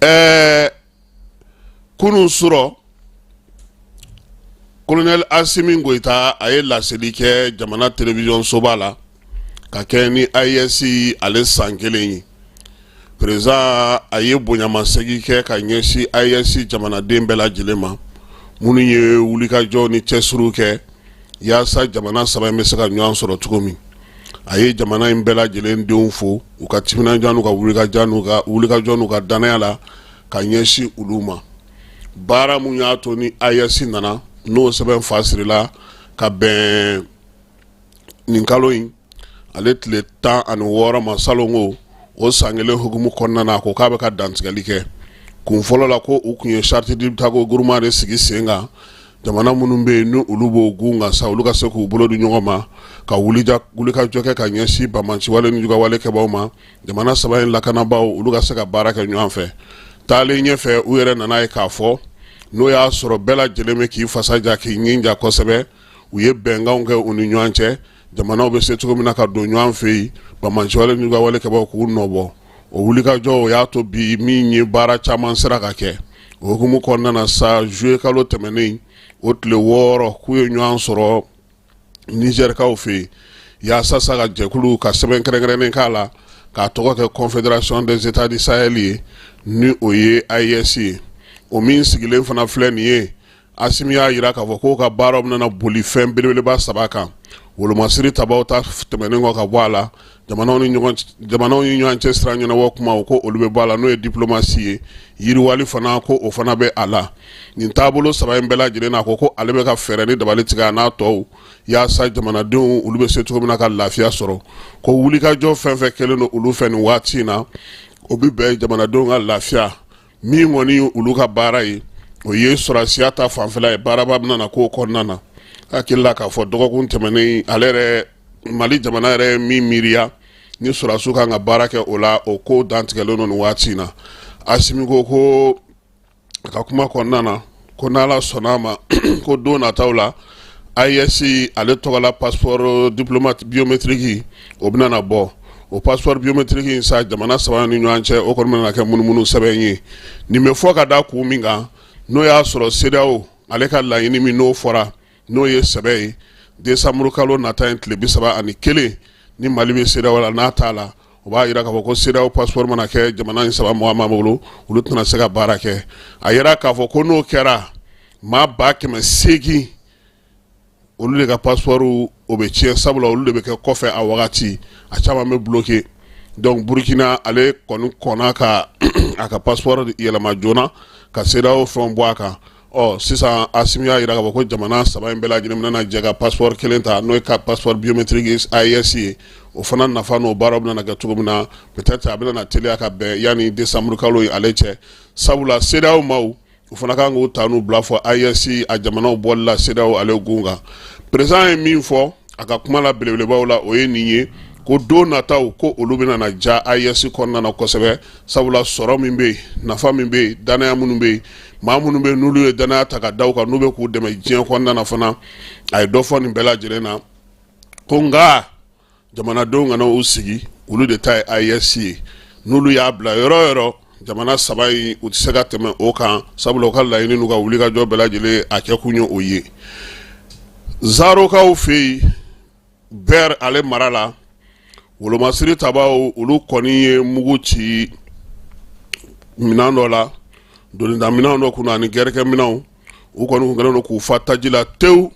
Speaker 9: Ɛɛ, kunun surɔ, Colonel Asimi Goyita, a ye laseli kɛ jamana télévision soba la ka kɛ ni AES ale san kelen ye. Président a ye bonyamasegin kɛ ka ɲɛsin AES jamanaden bɛɛ lajɛlen ma, minnu ye wulikajɔ ni cɛsiriw kɛ yaasa jamana saba in bɛ se ka ɲɔgɔn sɔrɔ cogo min. A ye jamana in bɛɛ lajɛlen denw fo u ka timinandiya n'u ka wulikajɔ n'u ka danaya la ka ɲɛsin olu ma. Baara mun y'a to ni AES nana, n'o sɛbɛn fa sirila ka bɛn nin kalo in ale tile 16 ma salongo, o san kelen hukumu kɔnɔna na, a ko k'a bɛ ka dantigɛli kɛ. Kun fɔlɔ la, ko u tun ye charte d'Ibago groupement de sigi sen kan, jamana minnu bɛ yen ni olu b'o gun kan sa, olu ka se k'u bolo di ɲɔgɔn ma ka wulikajɔ kɛ ka ɲɛsin banbaanciwale ni jugawale kɛbaw ma. Jamana saba in lakanabaaw, olu ka se ka baara kɛ ɲɔgɔn fɛ. Taalen ɲɛfɛ, u yɛrɛ nana ye k'a fɔ n'o y'a sɔrɔ bɛɛ lajɛlen bɛ k'i fasa ja, k'i ɲin ja kosɛbɛ. U ye bɛnkanw kɛ u ni ɲɔgɔn cɛ, jamanaw bɛ se cogo min na ka don ɲɔgɔn fɛ yen, banbaanciwale ni jugawale kɛbaw k'u nɔbɔ. O wulikajɔ, o y'a to bi min ye baara caman sera ka kɛ. O hukumu kɔnɔna na sa, juillet kalo tɛmɛnen o tile 6, k'u ye ɲɔgɔn sɔrɔ Nizɛrikaw fɛ yen yaasa sa ka jɛkulu ka sɛbɛn kɛrɛnkɛrɛnnen k'a la k'a tɔgɔ kɛ Confédération des États du Sahel ye, ni o ye AES ye. O min sigilen fana filɛ nin ye, Asimi y'a jira k'a fɔ k'o ka baaraw bɛna boli fɛn belebeleba saba kan: wolomasiri tabaw ta tɛmɛnen kɔ ka bɔ a la, jamanaw ni ɲɔgɔn cɛ sira ɲɛnabɔ kumaw, ko olu bɛ bɔ a la, n'o ye diplomatie ye, yiriwali fana, ko o fana bɛ a la. Nin taabolo saba in bɛɛ lajɛlen na, ko ale bɛ ka fɛɛrɛ ni dabali tigɛ a n'a tɔw yaasa jamanadenw olu bɛ se cogo min na ka lafiya sɔrɔ. Ko wulikajɔ fɛn fɛn kɛlen don olu fɛ nin waati in na, o bɛ bɛn jamanadenw ka lafiya. Min kɔni olu ka baara ye, o ye sɔrɔdasiya ta fanfɛla ye. Baaraba bɛna na k'o kɔnɔna na. Hakili la k'a fɔ dɔgɔkun tɛmɛnen, ale yɛrɛ Mali jamana yɛrɛ min miiriya ni sɔrɔdasiw kan ka baara kɛ o la, o ko dantigɛlen don nin waati in na. Asimi ko a ka kuma kɔnɔna na ko n'Ala sɔnna a ma, ko don nataw la, AES ale tɔgɔla passeport diplomate biométrique, o bɛna na bɔ. O passeport biométrique in sa, jamana saba ni ɲɔgɔn cɛ, o kɔni bɛna kɛ munumunu sɛbɛn ye. Nin bɛ fɔ ka da kun min kan, n'o y'a sɔrɔ CEDEAO ale ka laɲini min n'o fɔra, n'o ye sɛbɛ ye, décembre kalo nata in tile 31, ni Mali bɛ CEDEAO la n'a t'a la, o b'a jira k'a fɔ ko CEDEAO passeport mana kɛ jamana in saba mɔgɔ maa bolo, olu tɛna se ka baara kɛ. A yira k'a fɔ ko n'o kɛra, maa 800,000 olu de ka passeport o bɛ tiɲɛ, sabula olu de bɛ kɛ kɔfɛ a wagati, a caman bɛ bloqué. Donc Burukina ale kɔni kɔnna ka a ka passeport yɛlɛma joona ka CEDEAO fɛnw bɔ a kan. Ɔ sisan, Asimi y'a jira k'a fɔ ko jamana saba in bɛɛ lajɛlen bɛna jɛ ka passeport kelen ta, n'o ye ka passeport biométrique AES ye. O fana nafa n'o baaraw bɛna kɛ cogo min na, peut-être a bɛna teliya ka bɛn yanni décembre kalo ye ale cɛ, sabula CEDEAO maaw u fana kan k'u ta n'u bila fɔ AES a jamanaw bɔli la CEDEAO ale gun kan. Président ye min fɔ a ka kuma la belebelebaw la, o ye nin ye, ko don nataw, ko olu bɛna na ja AES kɔnɔna na kosɛbɛ, sabula sɔrɔ min bɛ yen, nafa min bɛ yen, danaya minnu bɛ yen, maa minnu bɛ yen n'olu ye danaya ta ka da u kan, n'u bɛ k'u dɛmɛ diɲɛ kɔnɔna na fana. A ye dɔ fɔ nin bɛɛ lajɛlen na ko nka jamanadenw kana u sigi, olu de ta ye AES ye. N'olu y'a bila yɔrɔ o yɔrɔ, jamana saba in u tɛ se ka tɛmɛ o kan, sabula u ka laɲini n'u ka wulikajɔ bɛɛ lajɛlen a kɛ kun ye o ye. Zarokaw fɛ yen, Bɛr ale mara la, wolomasiri tabaw olu kɔni ye mugu ci minɛn dɔ la, donida minɛn dɔ kunna ani gɛrɛkɛ minɛnw. U kɔni kun kɛlen don k'u fa taji la tewu,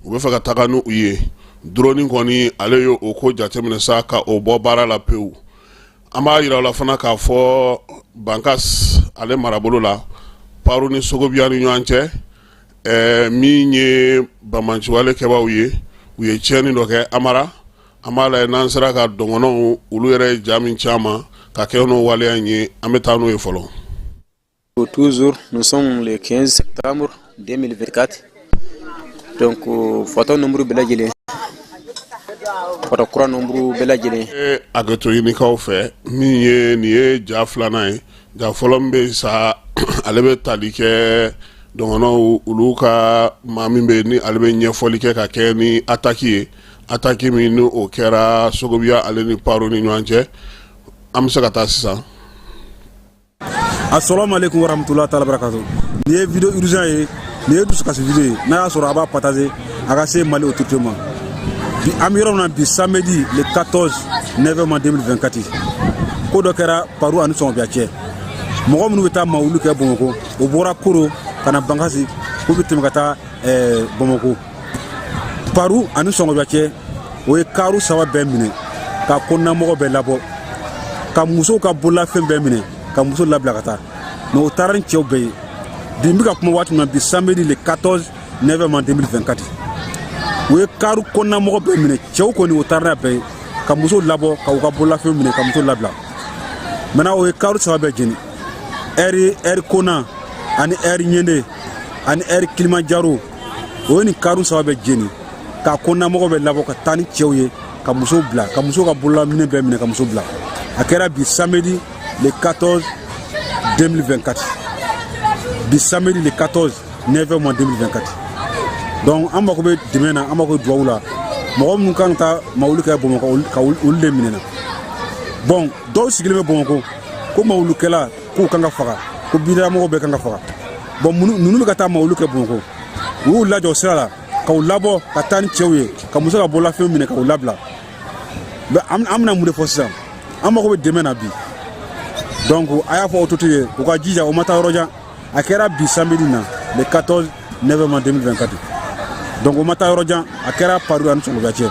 Speaker 9: u bɛ fɛ ka taga n'u ye. Drone kɔni ale ye o ko jateminɛ sa ka o bɔ baara la pewu. An b'a jira la fana k'a fɔ Bankas ale marabolo la, Paru ni Sogobiya ni ɲɔgɔn cɛ, min ye banbaanciwale kɛbaaw ye, u ye tiɲɛni dɔ kɛ. Amara, an b'a lajɛ n'an sera ka dɔgɔnɔw olu yɛrɛ ye ja min caman ka kɛ n'o waleya in ye, an bɛ taa n'o ye fɔlɔ.
Speaker 10: Toujours, nous sommes le 15 septembre 2024. Donc, fatɔ nombre bɛɛ lajɛlen, fatɔ kura nombre bɛɛ lajɛlen.
Speaker 9: Hakɛto ɲinikaw fɛ, min ye nin ye ja filanan ye. Ja fɔlɔ min bɛ sa, ale bɛ tali kɛ dɔgɔnɔw olu ka maa min bɛ ni ale bɛ ɲɛfɔli kɛ ka kɛ ni attaque ye, attaque min ni o kɛra Sogobiya ale ni Paro ni ɲɔgɔn cɛ. An bɛ se ka taa sisan.
Speaker 11: Assalamu alaikum warahmatullahi taala barakatuh. Nin ye vidéo urgent ye. Nin ye dusukasi vidéo ye. N'a y'a sɔrɔ a b'a partager, a ka se Mali autorité ma. Bi an bɛ yɔrɔ min na bi, samedi le 14 novembre 2024, ko dɔ kɛra Paru ani Sɔgɔbiya cɛ. Mɔgɔ minnu bɛ taa mawulu kɛ Bamakɔ, o bɔra Koro ka na Bankasi k'u bɛ tɛmɛ ka taa Bamakɔ. Paru ani Sɔgɔbiya cɛ, o ye kaaru saba bɛɛ minɛ, ka kɔnɔnamɔgɔ bɛɛ labɔ, ka musow ka bololafɛn bɛɛ minɛ, ka muso labila ka taa. Mais o taara ni cɛw bɛɛ ye. Bi n bɛ ka kuma waati min na bi, samedi le 14 novembre 2024, u ye kaaru kɔnɔnamɔgɔ bɛɛ minɛ. Cɛw kɔni, o taara n'a bɛɛ ye, ka musow labɔ, ka u ka bololafɛnw minɛ, ka muso labila. Maintenant, o ye kaaru saba bɛɛ jeni, ɛri ɛri kona ani ɛri ɲende ani ɛri Kilimanjaro. O ye nin kaaru saba bɛɛ jeni, ka kɔnɔnamɔgɔ bɛɛ labɔ ka taa ni cɛw ye, ka musow bila, ka musow ka bololaminɛ bɛɛ minɛ, ka muso bila. A kɛra bi samedi le 14 2024, bi samedi le 14 novembre 2024. Donc an mako bɛ dɛmɛ na, an mako bɛ duwawu la. Mɔgɔ minnu kan ka taa mawulu kɛ Bamakɔ, ka olu de minɛna. Bon, dɔw sigilen bɛ Bamakɔ ko mawulukɛla k'u kan ka faga, ko bidaramɔgɔw bɛɛ kan ka faga. Bon, ninnu bɛ ka taa mawulu kɛ Bamakɔ, u y'u lajɔ sira la, k'u labɔ ka taa ni cɛw ye, ka muso ka bololafɛnw minɛ, k'u labila. An bɛna mun de fɔ sisan? An mago bɛ dɛmɛ na bi. Donc a y'a fɔ autorité ye, u ka jija, o ma taa yɔrɔ jan. A kɛra bi samedi na le 14 novembre 2024. Donc o ma taa yɔrɔ jan, a kɛra Paru ani Sɔgɔbiya cɛ.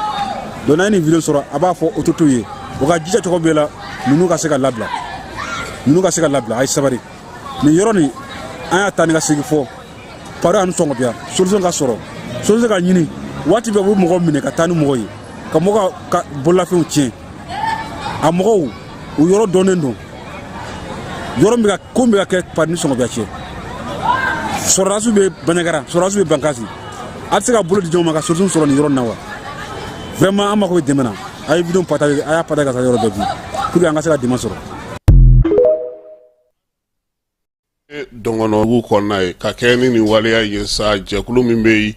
Speaker 11: Donc n'a ye nin vidéo sɔrɔ, a b'a fɔ autorité ye, u ka jija cogo bɛɛ la, ninnu ka se ka labila, ninnu ka se ka labila. A ye sabari. Nin yɔrɔ nin, an y'a ta ni ka segin fɔ Paru ani Sɔgɔbiya, solution ka sɔrɔ, solution ka ɲini. Waati bɛɛ u bɛ mɔgɔw minɛ ka taa ni mɔgɔ ye, ka mɔgɔw ka bololafɛnw tiɲɛ. A mɔgɔw, u yɔrɔ dɔnnen don, yɔrɔ min ka ko bɛ ka kɛ Paru ni Sɔgɔbiya cɛ. Sɔrɔdasiw bɛ Banjagara, sɔrɔdasiw bɛ Bankasi. A tɛ se ka bolo di ɲɔgɔn ma ka solution sɔrɔ nin yɔrɔ in na wa? Vraiment, an mako bɛ dɛmɛ na. A ye vidéo partager, a y'a partager ka taa yɔrɔ bɛɛ bi, pour que an ka se ka dɛmɛ sɔrɔ.
Speaker 9: Dɔngɔnɔdugu kɔnɔna ye ka kɛ ni nin waleya ye sa, jɛkulu min bɛ yen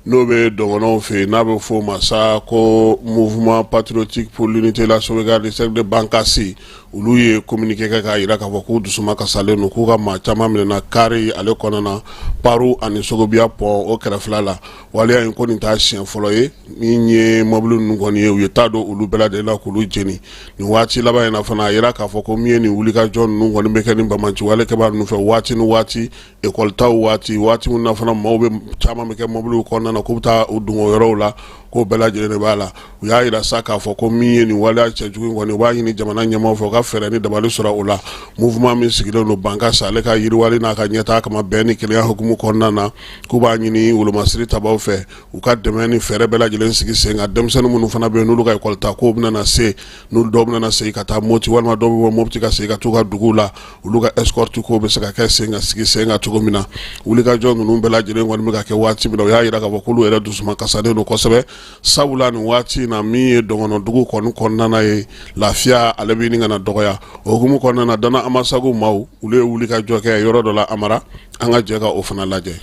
Speaker 9: n'o bɛ dɔngɔnɔw fɛ yen, n'a bɛ f'o ma sa ko Mouvement patriotique pour l'unité, la sauvegarde du cercle de Bankasi, olu ye communiqué kɛ k'a jira k'a fɔ k'u dusuma kasalen don, k'u ka maa caman minɛna kari ale kɔnɔna na, Paru ani Sogobiya pont o kɛrɛfɛla la. Waleya in ko nin t'a siɲɛ fɔlɔ ye. Min ye mɔbili ninnu kɔni ye, u ye taa don olu bɛɛ lajɛlen la k'olu jeni. Nin waati laban in na fana, a yira k'a fɔ ko min ye nin wulikajɔ ninnu kɔni bɛ kɛ ni banbaanci walekɛbaa ninnu fɛ waati ni waati, ekɔli taw waati, waati min na fana maaw bɛ caman bɛ kɛ mɔbiliw kɔnɔna na k'u bɛ taa u dungo yɔrɔw la, k'o bɛɛ lajɛlen de b'a la. U y'a yira sa k'a fɔ ko min ye nin waleya cɛjugu in kɔni, u b'a ɲini jamana ɲɛmaaw fɛ u ka fɛɛrɛ ni dabali sɔrɔ o la. Mouvement min sigilen don Bankasi ale ka yiriwali n'a ka ɲɛtaa kama, bɛn ni kelenya hukumu kɔnɔna na, k'u b'a ɲini wolomasiri tabaw fɛ, u ka dɛmɛ ni fɛɛrɛ bɛɛ lajɛlen sigi sen kan. Denmisɛnnin minnu fana bɛ yen n'olu ka ekɔli ta kow bɛna na se, n'olu dɔw bɛna na segin ka taa Moti, walima dɔw bɛ bɔ Mopti ka segin ka t'u ka duguw la, olu ka escorte kow bɛ se ka kɛ sen ka sigi sen kan cogo min na. Wulikajɔ ninnu bɛɛ lajɛlen kɔni bɛ ka kɛ waati min na, u y'a jira k'a fɔ k'olu yɛrɛ dusuma kasalen don kosɛbɛ, sabula nin waati in na, min ye dɔngɔnɔdugu kɔni kɔnɔna ye, lafiya ale bɛ ɲini ka na dɔgɔya. O hukumu kɔnɔna na, Dana Amasagu maaw, olu ye wulikajɔ kɛ yɔrɔ dɔ la Amara. An ka jɛ ka o fana lajɛ.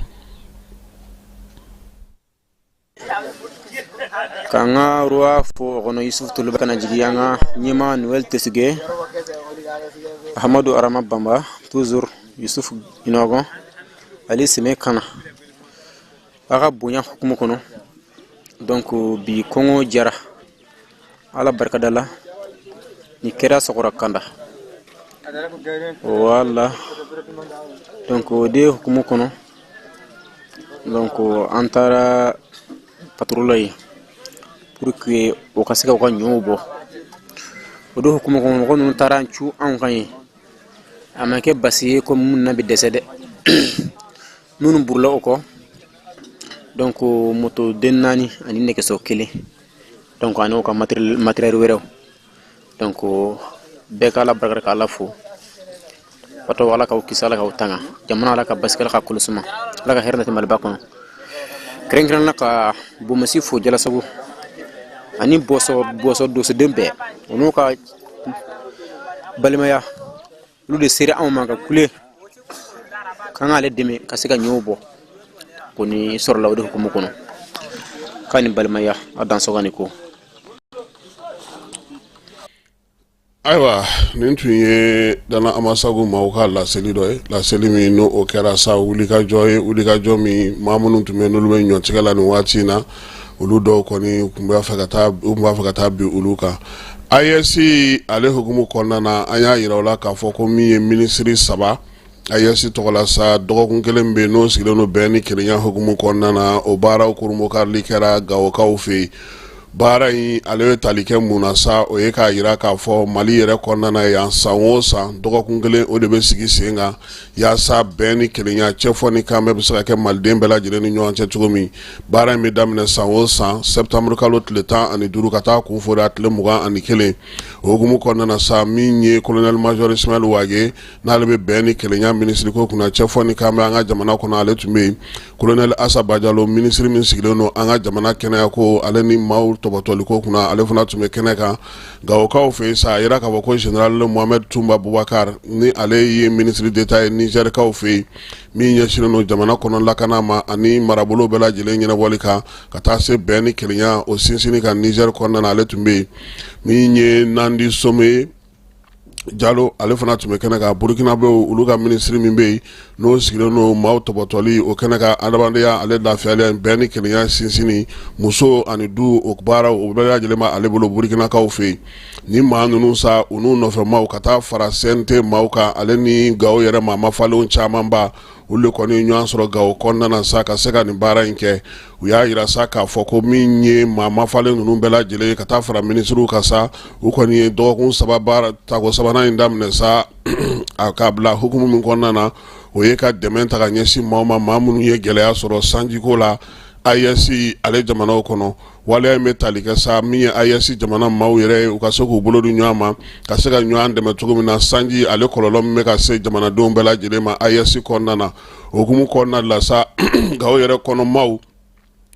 Speaker 10: K'an ka roi fo o kɔnɔ, Yusufu Toloba, kana jigin an ka ɲɛmaa Noël Tesige, Ahamadu Arama Bamba, toujours Yusufu Inɔgɔn ale sɛmɛ kana a ka bonya hukumu kɔnɔ. Donc bi kɔngɔ jara, Ala barikada la, ni kɛra sɔgɔra kanda wala. Donc o de hukumu kɔnɔ, donc an taara patrouille la yen pour que o ka se ka u ka ɲɔw bɔ. O de hukumu kɔnɔ, mɔgɔ ninnu taara cu anw kan yen. A ma kɛ basi ye ko minnu na bɛ dɛsɛ dɛ, minnu burula o kɔ. Donc moto den naani ani nɛgɛso kelen, donc ani o ka matériel wɛrɛw. Donc bɛɛ k'Ala barika, k'Ala fo. Fatɔ, Ala k'aw kisi, Ala k'aw tanga jamana, Ala ka basigi, Ala ka kolo suma, Ala ka hɛrɛ nati Maliba kɔnɔ, kɛrɛnkɛrɛn na ka Bomasi fo, Jalasago ani Bɔsɔ, Bɔsɔ dosoden bɛɛ, o n'u ka balimaya, olu de sera anw ma ka kule k'an k'ale dɛmɛ ka se ka ɲɔw bɔ. Ko ni sɔrɔla o de hukumu kɔnɔ, k'a ni balimaya a dansɔgɔ ni ko.
Speaker 9: Ayiwa, nin tun ye Dana Amasagu maaw ka laseli dɔ ye, laseli min n'o o kɛra sa wulikajɔ ye, wulikajɔ min maa minnu tun bɛ n'olu bɛ ɲɔtigɛ la nin waati in na, olu dɔw kɔni tun b'a fɛ ka taa, u tun b'a fɛ ka taa bin olu kan. AES ale hukumu kɔnɔna na, an y'a jira u la k'a fɔ ko min ye minisiri saba AES tɔgɔ la sa, dɔgɔkun kelen bɛ yen n'o sigilen don bɛn ni kelenya hukumu kɔnɔna na, o baaraw kurunbonkarili kɛra Gawokaw fɛ yen. Baara in ale bɛ tali kɛ mun na sa? O ye k'a jira k'a fɔ Mali yɛrɛ kɔnɔna na yan, san o san dɔgɔkun kelen o de bɛ sigi sen kan yaasa bɛn ni kelenya, cɛfɔ ni kanbɛn bɛ se ka kɛ maliden bɛɛ lajɛlen ni ɲɔgɔn cɛ cogo min. Baara in bɛ daminɛ san o san septembre kalo tile 15 ka taa kun fori a tile 21. O hukumu kɔnɔna na sa, min ye colonel major Ismaël Wagué, n'ale bɛ bɛn ni kelenya minisiri ko kunna, cɛfɔ ni kanbɛn an ka jamana kɔnɔ, ale tun bɛ yen. Colonel Asa Bajalo, minisiri min sigilen don an ka jamana kɛnɛya ko ale ni maaw tɔbɔtɔli ko kunna, ale fana tun bɛ kɛnɛ kan. Gawokaw fɛ yen sa, a yira k'a fɔ ko général Mohamed Toumba Boubacar, ni ale ye ministre d'État ye Nizɛrikaw fɛ yen, min ɲɛsinnen don jamana kɔnɔ lakana ma ani marabolo bɛɛ lajɛlen ɲɛnabɔli kan, ka taa se bɛn ni kelenya o sinsinni kan Nizɛri kɔnɔna na, ale tun bɛ yen. Min ye Nandi Some Jalo, ale fana tun bɛ kɛnɛ kan. Burukinabew, olu ka minisiri min bɛ yen n'o sigilen don maaw tɔbɔtɔli o kɛnɛ kan, adamadenya ale lafiyalen, bɛn ni kelenya sinsinni, muso ani du, o baaraw o bɛɛ lajɛlen b'ale bolo Burukinakaw fɛ yen. Ni maa ninnu sa, u n'u nɔfɛ maaw ka taa fara CNT maaw kan, ale ni Gawo yɛrɛ maa mafalenw camanba, olu de kɔni ye ɲɔgɔn sɔrɔ Gawo kɔnɔna na sa ka se ka nin baara in kɛ. U y'a jira sa k'a fɔ ko min ye maa mafalen ninnu bɛɛ lajɛlen ye ka taa fara minisiriw kan sa, u kɔni ye dɔgɔkun saba baara tako sabanan in daminɛ sa a k'a bila hukumu min kɔnɔna na, o ye ka dɛmɛ ta ka ɲɛsin maaw ma, maa minnu ye gɛlɛya sɔrɔ sanjiko la AES ale jamanaw kɔnɔ. Waleya in bɛ tali kɛ sa min ye AES jamana maaw yɛrɛ ye, u ka se k'u bolo di ɲɔgɔn ma ka se ka ɲɔgɔn dɛmɛ cogo min na sanji ale kɔlɔlɔ min bɛ ka se jamanadenw bɛɛ lajɛlen ma AES kɔnɔna na. O hukumu kɔnɔna la sa, Gawo yɛrɛ kɔnɔ maaw,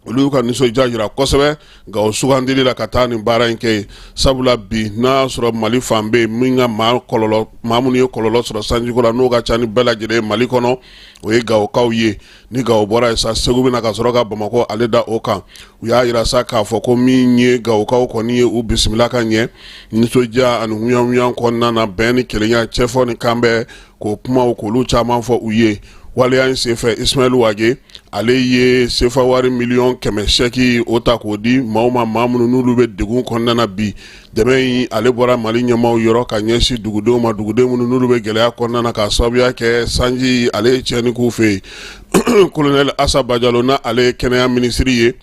Speaker 9: olu y'u ka nisɔndiya jira kosɛbɛ Gawo sugandili la ka taa nin baara in kɛ yen, sabula bi n'a y'a sɔrɔ Mali fan bɛ yen min ka maa kɔlɔlɔ, maa minnu ye kɔlɔlɔ sɔrɔ sanjiko la n'o ka ca ni bɛɛ lajɛlen ye Mali kɔnɔ, o ye Gawokaw ye. Ni Gawo bɔra yen sa, Segu bɛna ka sɔrɔ ka Bamakɔ ale da o kan. U y'a jira sa k'a fɔ ko min ye Gawokaw kɔni ye, u bisimila ka ɲɛ nisɔndiya ani huyanhuyan kɔnɔna na, bɛn ni kelenya, cɛfɔ ni kanbɛn, k'o kumaw k'olu caman fɔ u ye. Waleya in senfɛ, Ismaël Wagué ale ye sefa wari miliyɔn 100 sɛki o ta k'o di maaw ma, maa minnu n'olu bɛ degun kɔnɔna na bi. Dɛmɛ in ale bɔra Mali ɲɛmaaw yɔrɔ ka ɲɛsin dugudenw ma, duguden minnu n'olu bɛ gɛlɛya kɔnɔna na k'a sababuya kɛ sanji ale ye tiɲɛni k'u fɛ yen. Colonel Asa Bajalo, na ale ye kɛnɛya minisiri ye,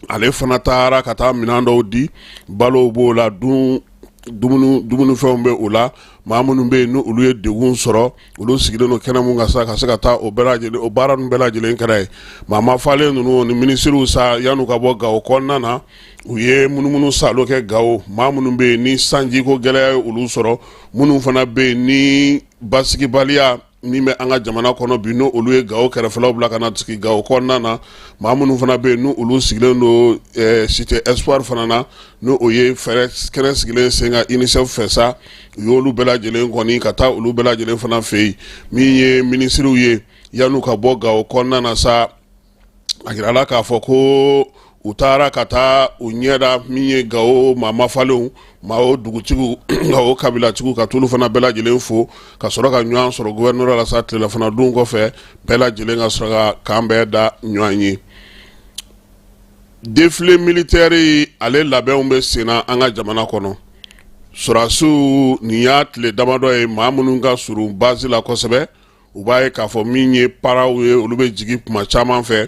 Speaker 9: ale fana taara ka taa minɛn dɔw di, balow b'o la, dun dumunifɛnw bɛ o la. Maa minnu bɛ yen ni olu ye degun sɔrɔ, olu sigilen don kɛnɛ mun kan sa, ka se ka taa o bɛɛ lajɛlen, o baara ninnu bɛɛ lajɛlen kɛra yen. Maa mafalen ninnu ni minisiriw sa, yan'u ka bɔ Gawo kɔnɔna na, u ye munumunu salo kɛ Gawo, maa minnu bɛ yen ni sanjiko gɛlɛya ye olu sɔrɔ, minnu fana bɛ yen ni basigibaliya min bɛ an ka jamana kɔnɔ bi, n'o olu ye Gawo kɛrɛfɛlaw bila ka na sigi Gawo kɔnɔna na, maa minnu fana bɛ yen ni olu sigilen don Cité Espoir fana na, n'o o ye fɛɛrɛ kɛnɛ sigilen sen kan UNICEF fɛ sa, u y'olu bɛɛ lajɛlen kɔni ka taa olu bɛɛ lajɛlen fana fɛ yen. Min ye minisiriw ye, yan'u ka bɔ Gawo kɔnɔna na sa, a jirala k'a fɔ ko u taara ka taa u ɲɛda min ye Gawo maa mafalenw, maa o dugutigiw, Gawo kabilatigiw, ka t'olu fana bɛɛ lajɛlen fo ka sɔrɔ ka ɲɔgɔn sɔrɔ gouvernorat la sa. Tilelafana dun kɔfɛ, bɛɛ lajɛlen ka sɔrɔ ka kan bɛɛ da ɲɔgɔn ye. Défilé militaire ale labɛnw bɛ senna an ka jamana kɔnɔ. Sɔrɔdasiw, nin y'a tile damadɔ ye, maa minnu ka surun base la kosɛbɛ, u b'a ye k'a fɔ min ye paraw ye, olu bɛ jigin kuma caman fɛ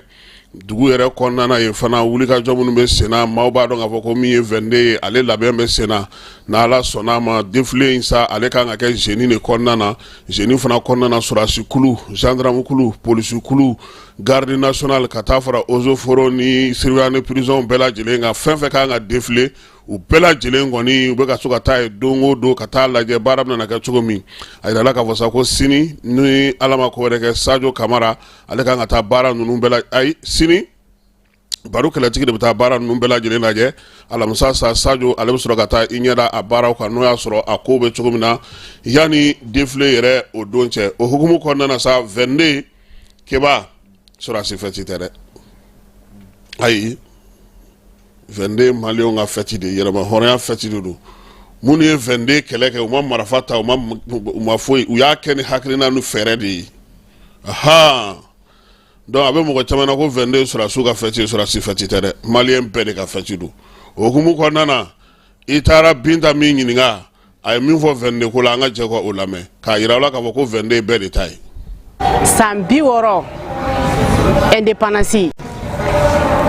Speaker 9: dugu yɛrɛ kɔnɔna na yen fana. Wulikajɔ minnu bɛ senna, maaw b'a dɔn k'a fɔ ko min ye 22 ye, ale labɛn bɛ senna. N'Ala sɔnna a ma, défilé in sa, ale kan ka kɛ zeni de kɔnɔna na. Zeni fana kɔnɔna na, sɔrɔdasi kulu, gendarme kulu, polisi kulu, garde nationale, ka taa fara eaux et forêts ni surveillant de prison bɛɛ lajɛlen kan, fɛn fɛn kan ka défilé, u bɛɛ lajɛlen kɔni u bɛ ka so ka taa yen don o don ka taa lajɛ baara bɛna kɛ cogo min. A yirala k'a fɔ sa ko sini, ni Ala ma ko wɛrɛ kɛ, Sadio Kamara ale kan ka taa baara ninnu bɛɛ la. Ayi, sini Baro Kɛlɛtigi de bɛ taa baara ninnu bɛɛ lajɛlen lajɛ. Alamisa sa, Sadio ale bɛ sɔrɔ ka taa i ɲɛda a baaraw kan, n'o y'a sɔrɔ a ko bɛ cogo min na yanni défilé yɛrɛ o don cɛ. O hukumu kɔnɔna na sa, 22 keba sɔrɔdasi fɛti tɛ dɛ, ayi, 22 maliyɛnw ka fɛti de, yɛrɛma hɔrɔnya fɛti de don. Minnu ye 22 kɛlɛ kɛ, u ma marifa ta, u ma foyi, u y'a kɛ ni hakilina ni fɛɛrɛ de ye. Ahan, donc a bɛ mɔgɔ caman na ko 22 sɔrɔdasiw ka fête ye. Sɔrɔdasi fête tɛ dɛ, malien bɛɛ de ka fête don. O hukumu kɔnɔna na, i taara Binta min ɲininka, a ye min fɔ 22 ko la, an ka jɛ ka o lamɛn k'a yira aw la k'a fɔ ko 22 bɛɛ de ta ye.
Speaker 12: San 60 indépendance,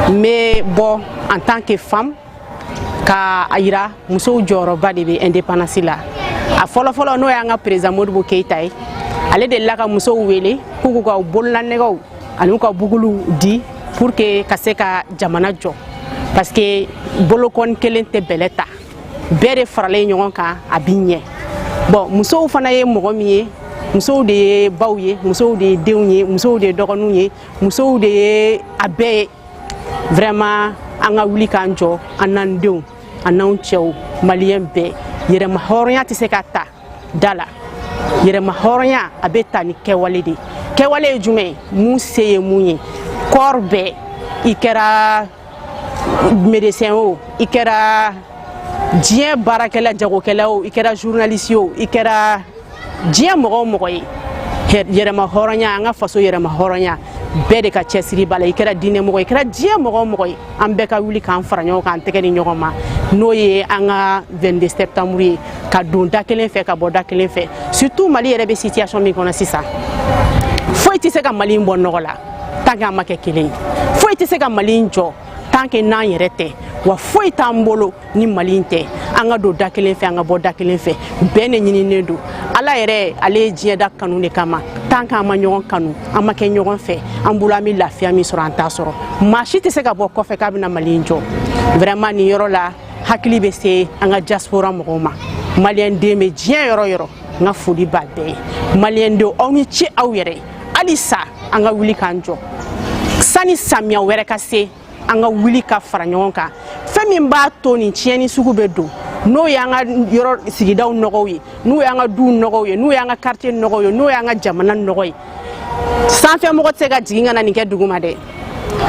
Speaker 12: n bɛ bɔ en tant que femme ka a yira musow jɔyɔrɔba de bɛ indépendance la. A fɔlɔfɔlɔ, n'o y'an ka président Modibo Keyita ye, ale delila ka musow wele k'u k'u ka bololanɛgɛw ani u ka buguluw di pour que ka se ka jamana jɔ, parce que bolokɔni kelen tɛ bɛlɛ ta, bɛɛ de faralen ɲɔgɔn kan a bi ɲɛ. Bon, musow fana ye mɔgɔ min ye, musow de ye baw ye, musow de ye denw ye, musow de ye dɔgɔninw ye, musow de ye a bɛɛ ye. Vraiment, an ka wuli k'an jɔ, an n'an denw, an n'anw cɛw, malien bɛɛ. Yɛrɛma hɔrɔnya tɛ se ka ta da la, yɛrɛma hɔrɔnya a bɛ ta ni kɛwale de. Kɛwale ye jumɛn ye? Mun se ye mun ye? Kɔɔri bɛɛ, i kɛra médecin o, i kɛra diɲɛ baarakɛla, jagokɛla o, i kɛra journaliste o, i kɛra diɲɛ mɔgɔ o mɔgɔ ye, yɛrɛma hɔrɔnya, an ka faso yɛrɛma hɔrɔnya, bɛɛ de ka cɛsiri b'a la. I kɛra diinɛ mɔgɔ ye, i kɛra diɲɛ mɔgɔ o mɔgɔ ye, an bɛɛ ka wuli k'an fara ɲɔgɔn kan, an tɛgɛ di ɲɔgɔn ma, n'o ye an ka 22 septembre ye, ka don da kelen fɛ, ka bɔ da kelen fɛ. Surtout Mali yɛrɛ bɛ situation min kɔnɔ sisan, foyi tɛ se ka Mali in bɔ nɔgɔ la tant que an ma kɛ kelen ye. Foyi tɛ se ka Mali in jɔ tant que n'an yɛrɛ tɛ. Wa foyi t'an bolo ni Mali in tɛ. An ka don da kelen fɛ, an ka bɔ da kelen fɛ, bɛn de ɲininen don. Ala yɛrɛ, ale ye diɲɛ da kanu de kama. Tant que an ma ɲɔgɔn kanu, an ma kɛ ɲɔgɔn fɛ, an bolo an bɛ lafiya min sɔrɔ, an t'a sɔrɔ. Maa si tɛ se ka bɔ kɔfɛ k'a bɛna Mali in jɔ. Vraiment, nin yɔrɔ la, hakili bɛ se an ka diaspora mɔgɔw ma. Malien den bɛ diɲɛ yɔrɔ yɔrɔ, n ka foli b'a bɛɛ ye. Malien denw, aw ni ce aw yɛrɛ ye. Halisa an ka wuli k'an jɔ sani samiya wɛrɛ ka se, an ka wuli ka fara ɲɔgɔn kan. Fɛn min b'a to nin tiɲɛni sugu bɛ don, n'o y'an ka yɔrɔ sigidaw nɔgɔw ye, n'o y'an ka duw nɔgɔw ye, n'o y'an ka quartier nɔgɔw ye, n'o y'an ka jamana nɔgɔ ye, sanfɛ mɔgɔ tɛ se ka jigin ka na nin kɛ dugu ma dɛ.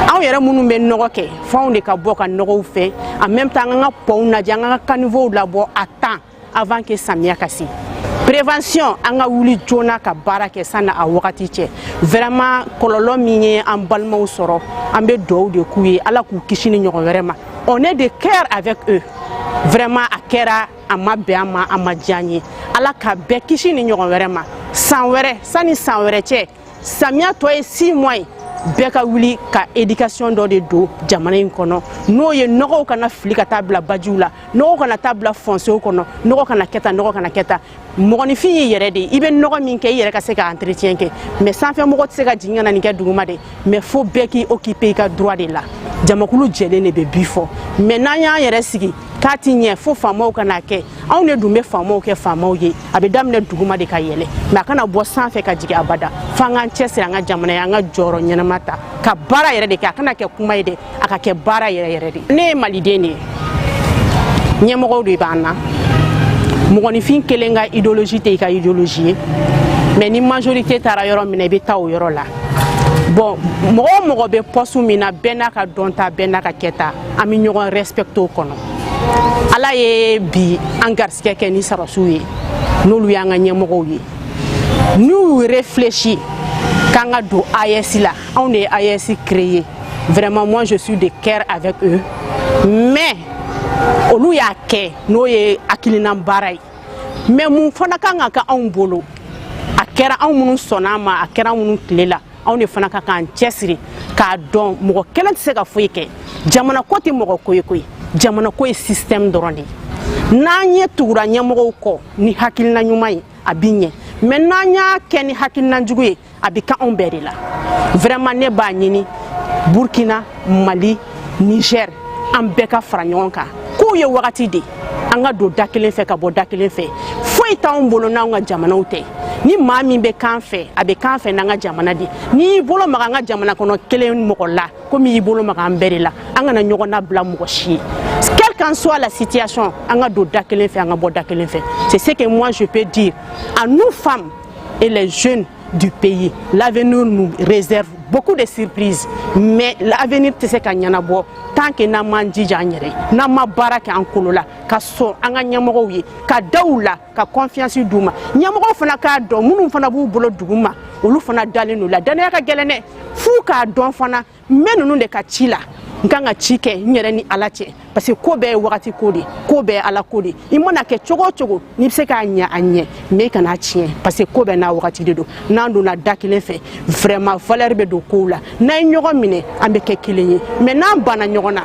Speaker 12: Anw yɛrɛ minnu bɛ nɔgɔ kɛ, f'anw de ka bɔ ka nɔgɔw fɛ. En même temps, an ka pɔnw lajɛ, an ka caniveaux labɔ à temps avant que samiya ka se. Prévention, an ka wuli joona ka baara kɛ sani a wagati cɛ. Vraiment, kɔlɔlɔ min ye an balimaw sɔrɔ, an bɛ dugawu de k'u ye, Ala k'u kisi ni ɲɔgɔn wɛrɛ ma. On est de cœur avec eux. Vraiment, a kɛra, a ma bɛn an ma, a ma diya an ye. Ala ka bɛɛ kisi ni ɲɔgɔn wɛrɛ ma. San wɛrɛ, sani san wɛrɛ cɛ, samiya tɔ ye 6 mois ye, bɛɛ ka wuli ka éducation dɔ de don jamana in kɔnɔ, n'o ye nɔgɔw kana fili ka taa bila bajiw la, nɔgɔw kana taa bila fossés kɔnɔ, nɔgɔ kana kɛ tan, nɔgɔ kana kɛ tan. Mɔgɔninfin y'i yɛrɛ de ye, i bɛ nɔgɔ min kɛ, i yɛrɛ ka se ka entretien kɛ. Mais sanfɛ mɔgɔ tɛ se ka jigin ka na nin kɛ duguma dɛ. Mais fo bɛɛ k'i occuper i ka droit de la. Jamakulu jɛlen de bɛ bi fɔ, mais n'an y'an yɛrɛ sigi k'a ti ɲɛ, fo faamaw ka n'a kɛ. Anw de dun bɛ faamaw kɛ faamaw ye. A bɛ daminɛ duguma de ka yɛlɛ, mais a kana bɔ sanfɛ ka jigin abada. F'an k'an cɛsiri an ka jamana ye, an ka jɔyɔrɔ ɲɛnama ta ka baara yɛrɛ de kɛ. A kana kɛ kuma ye dɛ, a ka kɛ baara yɛrɛ yɛrɛ de. Ne ye maliden de ye, ɲɛmɔgɔw de b'an na. Mɔgɔninfin kelen ka idéologie tɛ i ka idéologie ye, mais ni majorité taara yɔrɔ min na, i bɛ taa o yɔrɔ la. Bon, mɔgɔ o mɔgɔ bɛ poste min na, bɛɛ n'a ka dɔnta, bɛɛ n'a ka kɛta, an bɛ ɲɔgɔn respecte o kɔnɔ. Ala ye bi an garisɛgɛ kɛ ni sɔrɔdasiw ye, n'olu y'an ka ɲɛmɔgɔw ye, n'u y'u réfléchi k'an ka don AES la, anw de ye AES créé. Vraiment, moi, je suis de cœur avec eux. Mais olu y'a kɛ n'o ye hakilina baara ye, mais mun fana kan ka kɛ anw bolo? A kɛra anw minnu sɔnna a ma, a kɛra anw minnu tile la, anw de fana ka k'an cɛsiri k'a dɔn mɔgɔ kelen tɛ se ka foyi kɛ. Jamana ko tɛ mɔgɔ ko ye koyi, jamana ko ye système dɔrɔn de ye. N'an ye tugura ɲɛmɔgɔw kɔ ni hakilina ɲuman ye, a bi ɲɛ, mais n'an y'a kɛ ni hakilina jugu ye, a bi kɛ anw bɛɛ de la. Vraiment, ne b'a ɲini Burkina, Mali, Niger, an bɛɛ ka fara ɲɔgɔn kan k'u ye wagati de an ka don da kelen fɛ, ka bɔ da kelen fɛ. Foyi t'anw bolo n'anw ka jamanaw tɛ. Ni maa min bɛ kan fɛ, a bɛ kan fɛ n'an ka jamana de. N'i y'i bolo maga an ka jamana kɔnɔ kelen mɔgɔ la, komi y'i bolo maga an bɛɛ de la. An kana ɲɔgɔn nabila mɔgɔ si ye, quelle qu'en soit la situation. An ka don da kelen fɛ, an ka bɔ da kelen fɛ. C'est ce que moi je peux dire à nous, femmes et les jeunes du pays. L'avenir nous réserve. beaucoup de surprises, mais l'avenir tɛ se ka ɲɛnabɔ tant que n'an m'an jija an yɛrɛ ye, n'an ma baara kɛ an kolo la, ka sɔn an ka ɲɛmɔgɔw ye, ka da u la, ka confiance d'u ma. Ɲɛmɔgɔw fana k'a dɔn, minnu fana b'u bolo dugu ma, olu fana dalen don la. Danaya ka gɛlɛn dɛ, f'u k'a dɔn fana n bɛ ninnu de ka ci la, n kan ka ci kɛ n yɛrɛ ni Ala cɛ, parce que ko bɛɛ ye wagati ko de, ko bɛɛ ye Ala ko de. I mana kɛ cogo o cogo, n'i bɛ se k'a ɲɛ, a ɲɛ, mais i kana tiɲɛ, parce que ko bɛɛ n'a wagati de don. N'an donna da kelen fɛ, vraiment valeur bɛ don kow la. N'an ye ɲɔgɔn minɛ, an bɛ kɛ kelen ye, mais n'an banna ɲɔgɔn na,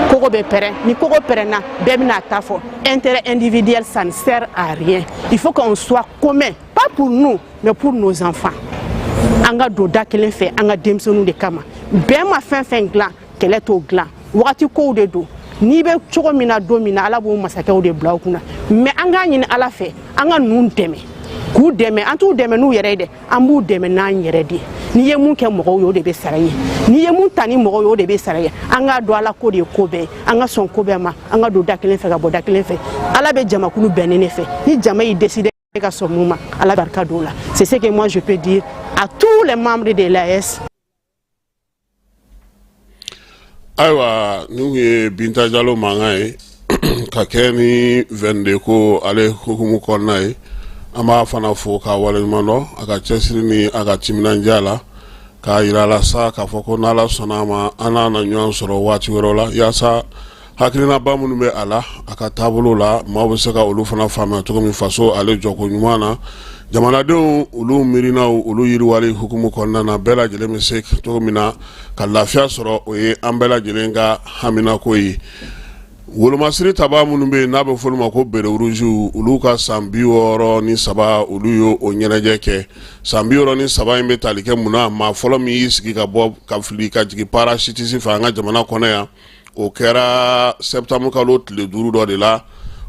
Speaker 12: kogo bɛ pɛrɛn. Ni kogo pɛrɛnna, bɛɛ bɛna ta fɔ intérêt individuel, ça ne sert à rien. Il faut qu'on soit commun, pas pour nous, mais pour nos enfants. An ka don da kelen fɛ an ka denmisɛnninw de kama. Bɛn ma fɛn fɛn dilan, kɛlɛ t'o dilan. Wagati kow de don. N'i bɛ cogo min na don min na, Ala b'o masakɛw de bila u kunna. Mais an k'a ɲini Ala fɛ, an ka ninnu dɛmɛ, k'u dɛmɛ. An t'u dɛmɛ n'u yɛrɛ ye dɛ, an b'u dɛmɛ n'an yɛrɛ de ye. N'i ye mun kɛ mɔgɔw ye, o de bɛ sara ye. N'i ye mun ta ni mɔgɔw ye, o de bɛ sara ye. An k'a dɔn Ala ko de ye ko bɛɛ ye. An ka sɔn ko bɛɛ ma, an ka don da kelen fɛ ka bɔ da kelen fɛ. Ala bɛ jamakulu bɛnnen de fɛ. Ni jama y'i décider ka sɔn mun ma, Ala barika don o la. C'est ce que moi je peux dire à tous les membres de l'AES.
Speaker 9: Ayiwa, nin kun ye Binta Jalo mankan ye ka kɛ ni 22 ko ale hukumu kɔnɔna ye. An b'a fana fo k'a waleɲuman dɔn a ka cɛsiri ni a ka timinandiya la, k'a yira a la sa k'a fɔ ko n'Ala sɔnna a ma, an n'a na ɲɔgɔn sɔrɔ waati wɛrɛw la, yaasa hakilinaba minnu bɛ a la a ka taabolo la, maaw bɛ se ka olu fana faamuya cogo min faso ale jɔko ɲuman na, jamanadenw olu miirinaw olu yiriwali hukumu kɔnɔna na, bɛɛ lajɛlen bɛ se cogo min na ka lafiya sɔrɔ. O ye an bɛɛ lajɛlen ka haminako ye. Wolomasiri tabaa minnu bɛ yen n'a bɛ fɔ olu ma ko béret rouge, olu ka san 63, olu ye o ɲɛnajɛ kɛ. San 63 in bɛ tali kɛ mun na? Maa fɔlɔ min y'i sigi ka bɔ ka fili ka jigin parachutiste fɛ an ka jamana kɔnɔ yan, o kɛra septembre kalo tile 5 dɔ de la,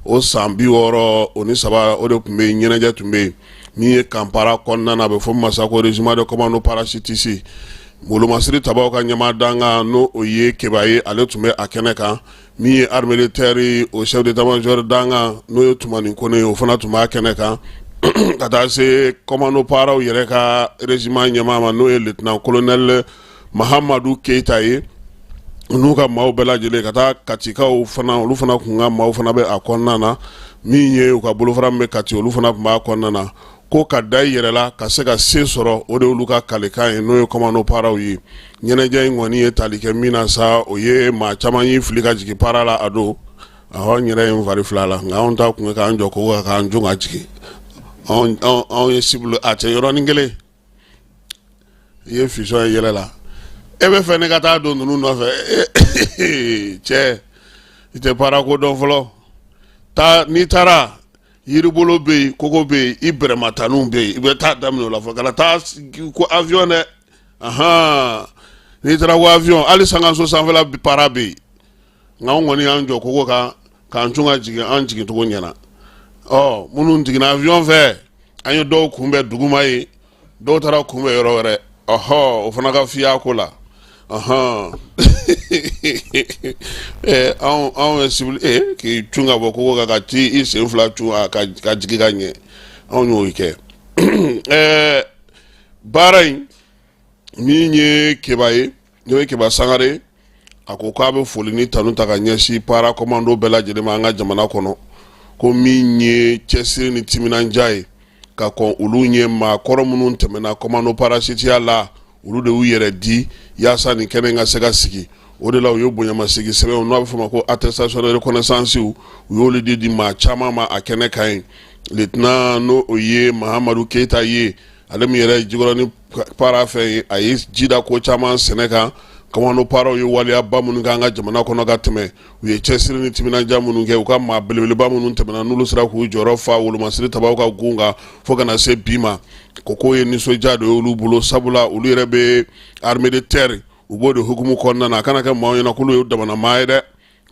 Speaker 9: o san 63, o de tun bɛ yen, ɲɛnajɛ tun bɛ yen min ye camp para kɔnɔna na, a bɛ fɔ min ma sa ko régiment de commando parachutiste. Wolomasiri tabaw ka ɲɛmaa dankan, n'o o ye Keba ye, ale tun bɛ a kɛnɛ kan. Min ye armée de terre o chef d'état-major dankan, n'o ye Tumani Kone ye, o fana tun b'a kɛnɛ kan, ka taa se commando paraw yɛrɛ ka régiment ɲɛmaa ma, n'o ye lieutenant colonel Mahamadu Keyita ye, n'u ka maaw bɛɛ lajɛlen, ka taa Katikaw fana, olu fana kun ka maaw fana bɛ a kɔnɔna na. Min ye u ka bolofara min bɛ Kati, olu fana tun b'a kɔnɔna na. Ko ka da i yɛrɛ la ka se ka se sɔrɔ, o de olu ka kalekan ye, n'o ye commando paraw ye. Ɲɛnajɛ in kɔni ye tali kɛ min na sa, o ye maa caman y'i fili ka jigin para la a don. Awɔ, n yɛrɛ ye n fari fila la, nka anw ta kun ye k'an jɔ kogo kan k'an cun ka jigin. Anw ye cible a cɛ yɔrɔnin kelen i ye fisɔn ye yɛlɛ la. E bɛ fɛ ne ka taa don ninnu nɔfɛ? Cɛ, i tɛ para ko dɔn fɔlɔ. Taa, n'i taara, yiribolo bɛ yen, kogo bɛ yen, i bɛrɛmataniw bɛ yen, i bɛ taa daminɛ o la fɔlɔ, kana taa ko avion dɛ. Ahan, n'i taara ko avion, hali sankanso sanfɛla para bɛ yen. Nka anw kɔni y'an jɔ kogo kan k'an cun ka jigin, an jigincogo ɲɛna. Ɔ, minnu jiginna avion fɛ, an ye dɔw kunbɛn duguma yen, dɔw taara kunbɛn yɔrɔ wɛrɛ. Ɔhɔ, o fana ka fiya ko la. Ɔhɔn, anw ye civil k'i cun ka bɔ kogo kan ka t'i sen fila cun ka jigin ka ɲɛ, anw y'o kɛ. Baara in min ye Keba ye, n'o ye Keba Sangare, a ko k'a bɛ foli ni tanu ta ka ɲɛsin para commando bɛɛ lajɛlen ma an ka jamana kɔnɔ, ko min ye cɛsiri ni timinandiya ye ka kɔn olu ɲɛ. Maakɔrɔ minnu tɛmɛna commando parachutiya la, olu de y'u yɛrɛ di yaasa nin kɛnɛ in ka se ka sigi. O de la u ye bonyamasegin sɛbɛnw, n'a bɛ fɔ o ma ko attestation de reconnaissance, u y'olu di maa caman ma a kɛnɛ kan yen. Lieutenant, n'o o ye Mahamadu Keyita ye, ale min yɛrɛ ye Jikɔrɔni para fɛ ye, a ye ji da ko caman sɛnɛ kan. Commando paraw ye waleyaba minnu kɛ an ka jamana kɔnɔ ka tɛmɛ, u ye cɛsiri ni timinandiya minnu kɛ, u ka maa belebeleba minnu tɛmɛna, n'olu sera k'u jɔyɔrɔ fa wolomasiri tabaw ka gun kan fo ka na se bi ma, ko ye nisɔndiya de ye olu bolo, sabula olu yɛrɛ bɛ armée de terre, u b'o de hukumu kɔnɔna na. A kana kɛ maaw ɲɛna k'olu ye damana maa ye dɛ,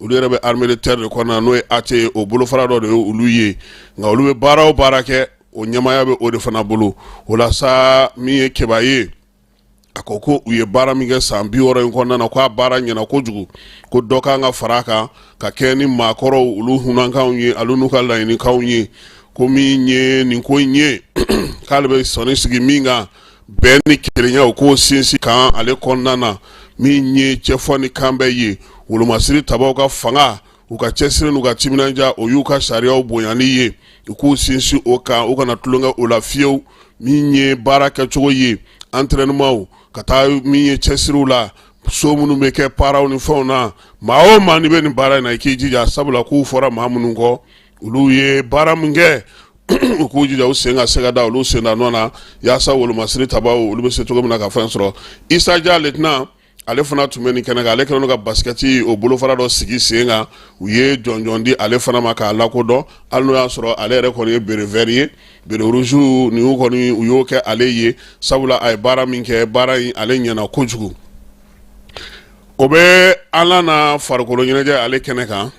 Speaker 9: olu yɛrɛ bɛ armée de terre de kɔnɔna na, n'o ye AT ye, o bolofara dɔ de ye olu ye. Nka olu bɛ baara o baara kɛ, o ɲɛmaaya bɛ o de fana bolo. O la sa, min ye Keba ye, a ko ko u ye baara min kɛ san 60 in kɔnɔna na, k'a baara ɲɛna kojugu, ko dɔ kan ka fara a kan ka kɛ ni maakɔrɔw olu hunankanw ye, olu n'u ka laɲinikanw ye. Ko min ye nin ko in ye, k'ale bɛ sɔnni sigi min kan. Bɛn ni kelenya, u k'o sinsin kan ale kɔnɔna na. Min ye cɛfɔ ni kanbɛn ye, wolomasiri tabaw ka fanga, u ka cɛsiri n'u ka timinandiya, o y'u ka sariyaw bonyali ye. U k'u sinsin o kan, u kana tulonkɛ o la fiyewu. Min ye baara kɛcogo ye, entraînement, ka taa min ye cɛsiriw la, so minnu bɛ kɛ paraw ni fɛnw na, maa o maa n'i bɛ nin baara in na, i k'i jija, sabula k'u fɔra maa minnu kɔ, olu ye baara min kɛ, u k'u jija u sen ka se ka da olu sen da nɔ na, yaasa wolomasiri tabaw, olu bɛ se cogo min na ka fɛn sɔrɔ. Isa Dia, lieutenant, ale fana tun bɛ nin kɛnɛ kan. Ale kɛlen don ka basikɛti o bolofara dɔ sigi sen kan. U ye jɔnjɔn di ale fana ma k'a lakodɔn, hali n'o y'a sɔrɔ ale yɛrɛ kɔni ye béret vert ye. Béret rouge nin kɔni, u y'o kɛ ale ye, sabula a ye baara min kɛ, baara in ale ɲɛna kojugu. O bɛ an la na farikolo ɲɛnajɛ ale kɛnɛ kan.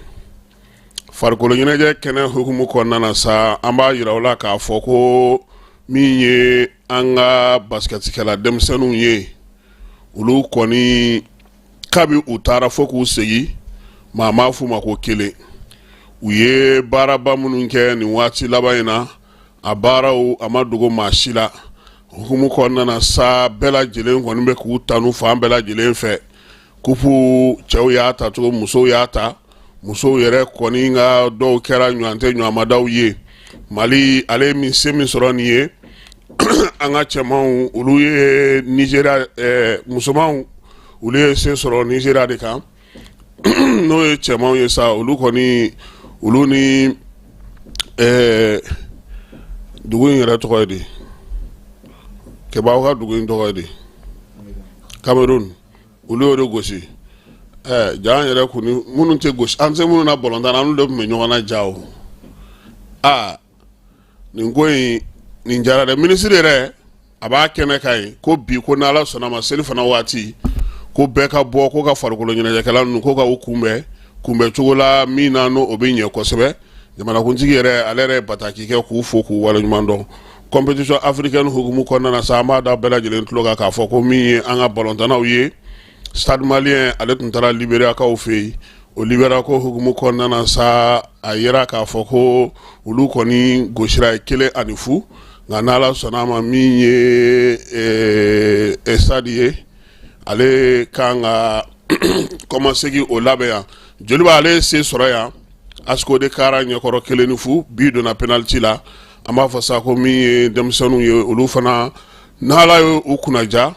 Speaker 9: Farikolo ɲɛnajɛ kɛnɛ hukumu kɔnɔna na sa, an b'a yira u la k'a fɔ ko min ye an ka basikɛtikɛla denmisɛnninw ye, olu kɔni kabi u taara fo k'u segin, maa m'a f'u ma ko kelen. U ye baaraba minnu kɛ nin waati laban in na, a baaraw a ma dogo maa si la. Hukumu kɔnɔna na sa, bɛɛ lajɛlen kɔni bɛ k'u tanu fan bɛɛ lajɛlen fɛ. Kupu, cɛw y'a ta cogo, musow y'a ta, musow yɛrɛ kɔni ka dɔw kɛra ɲɔgɔn tɛ ɲɔgɔnmadaw ye. Mali ale min se min sɔrɔ nin ye, an ka cɛmanw, olu ye Nizeriya, musomanw, olu ye se sɔrɔ Nizeriya de kan. N'o ye cɛmanw ye sa, olu kɔni, olu ni dugu in yɛrɛ tɔgɔ ye di? Kɛbaw ka dugu in tɔgɔ ye di? Cameroun, olu y'o de gosi. Ja an yɛrɛ kun minnu tɛ gosi, an tɛ minnu na balontan na, an de tun bɛ ɲɔgɔn na. Ja o, aa, nin ko in nin jara dɛ. Minisiri yɛrɛ a b'a kɛnɛ kan yen ko bi, ko n'Ala sɔnna ma, seli fana waati, ko bɛɛ ka bɔ ko ka farikolo ɲɛnajɛkɛla ninnu, ko ka u kunbɛn kunbɛn cogo la min na n'o o bɛ ɲɛ kosɛbɛ. Jamanakuntigi yɛrɛ, ale yɛrɛ ye bataki kɛ k'u fo k'u waleɲuman dɔn. Compétition africaine hukumu kɔnɔna na sa, an b'a da bɛɛ lajɛlen tulo kan k'a fɔ ko min ye an ka balontannaw ye, Stade Malien ale tun taara Liberiakaw fɛ yen. O Liberia ko hukumu kɔnɔna na sa, a yera k'a fɔ ko olu kɔni gosira ye 1-0. Nka n'Ala sɔnna a ma, min ye stade ye, ale kan ka kɔmasegin o labɛn yan. Joliba ale ye se sɔrɔ yan ASCO de Kara ɲɛkɔrɔ 1-0, bi donna penalty la. An b'a fɔ sa ko min ye denmisɛnninw ye, olu fana, n'Ala ye u kunnaja,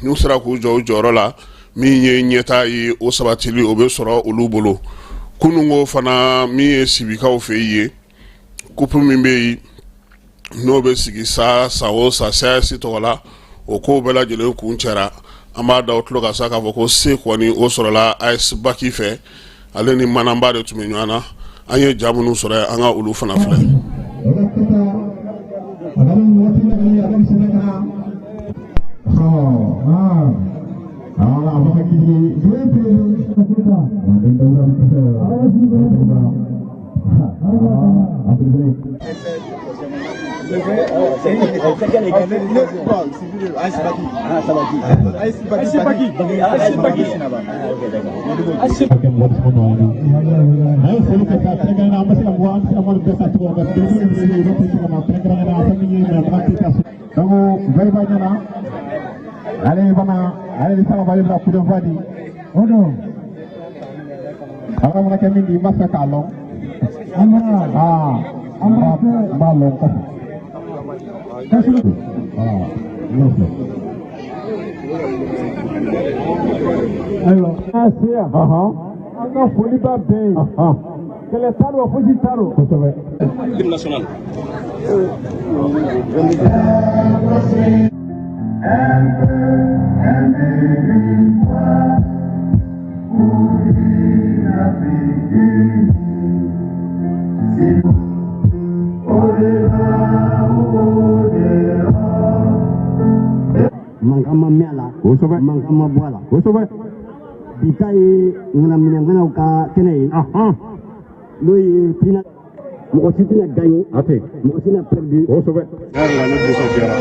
Speaker 9: n'u sera k'u jɔ u jɔyɔrɔ la, min ye ɲɛta ye, o sabatili o bɛ sɔrɔ olu bolo. Kununko fana, min ye sibikaw fɛ yen, kupu min bɛ yen n'o bɛ sigi sa san o san CAS tɔgɔ la, o kow bɛɛ lajɛlen kun cɛra. An b'a da o tulo kan sa k'a fɔ ko se kɔni o sɔrɔla AS Baki fɛ. Ale ni Manamba de tun bɛ ɲɔgɔn na. An ye ja minnu sɔrɔ, an ka olu fana filɛ.
Speaker 13: Mankan ma mɛn a la, mankan ma bɔ a la. Bi ta ye ŋanaminɛŋanaw ka kɛnɛ ye, n'o ye pina. Mɔgɔ si tɛna gagner, a tɛ, mɔgɔ si tɛna perdu. Kosɛbɛ.
Speaker 14: Yɛrɛ la, ne nisɔndiyara.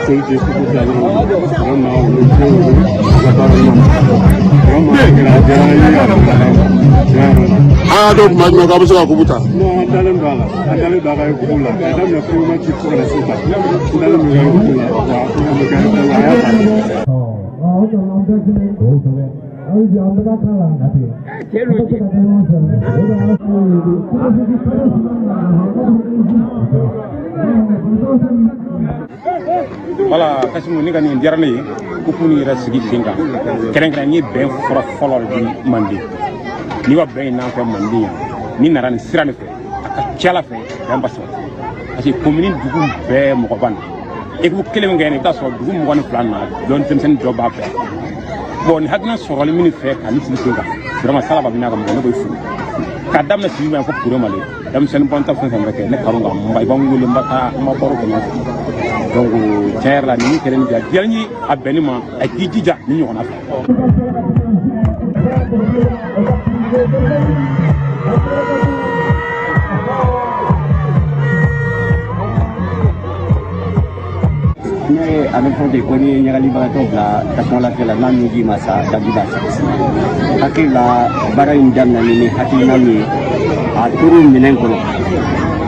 Speaker 14: Foli di kupu bilalen vraiment, u ni ce, u ka baara ɲuman vraiment, a kɛra, a diyara n ye, a diyara n ye tiɲɛ yɛrɛ la.
Speaker 9: An y'a dɔn tuma jumɛn k'aw bɛ se ka kupu ta?
Speaker 14: Non, an dalen don a la, an dalen don a ka kupu la k'a daminɛ premier match fo ka na se ta, n dalen don ka kupu la wa a bɛ kɛ, a y'a ta.
Speaker 15: O kɛra an bɛɛ kelen. Kosɛbɛ. Hali bi an bɛɛ ka kan la. An bɛ se ka taa ɲɔgɔn fɛ. O de y'an
Speaker 16: Wala Kasimu, ne ka nin diyara ne ye. Kupu nin yɛrɛ sigi sen kan kɛrɛnkɛrɛn, n ye bɛn fɔlɔ fɔlɔ di Manden. N'i ka bɛn ɲini an fɛ Manden yan, n'i nana nin sira nin fɛ, a ka ca la fɛ bɛn ba sabati, parce que komini dugu bɛɛ mɔgɔ ba na équipe kelen min kɛ nin, i bɛ taa sɔrɔ dugu 22 na dɔn denmisɛnnin dɔ b'a bɛɛ. Bon, nin hakilina sɔrɔli min fɛ ka nin sigi sen kan, vraiment sala ba bɛ n'a ka mɔgɔ, ne b'o fo k'a daminɛ sibi ma fo kure male denmisɛnnin bɔnta fɛn fɛn bɛ kɛ ne kanu kan, n ba i b'an wele, n ba taa, n ma baro kɛ ɲɔgɔn fɛ. Donc tiɲɛ yɛrɛ la, nin min kɛra nin bi, a diyara n ye, a bɛnni ma, a k'i jija nin ɲɔgɔnna fɛ.
Speaker 13: Ne a bɛ fɔ ten ko n'i ye ɲagalibagatɔ bila tasuma latigɛ la, n'a nunji ma sa, daji b'a sa. Hakili la, baara in daminɛ ni hakilina min ye, a tor'o minɛn kɔnɔ,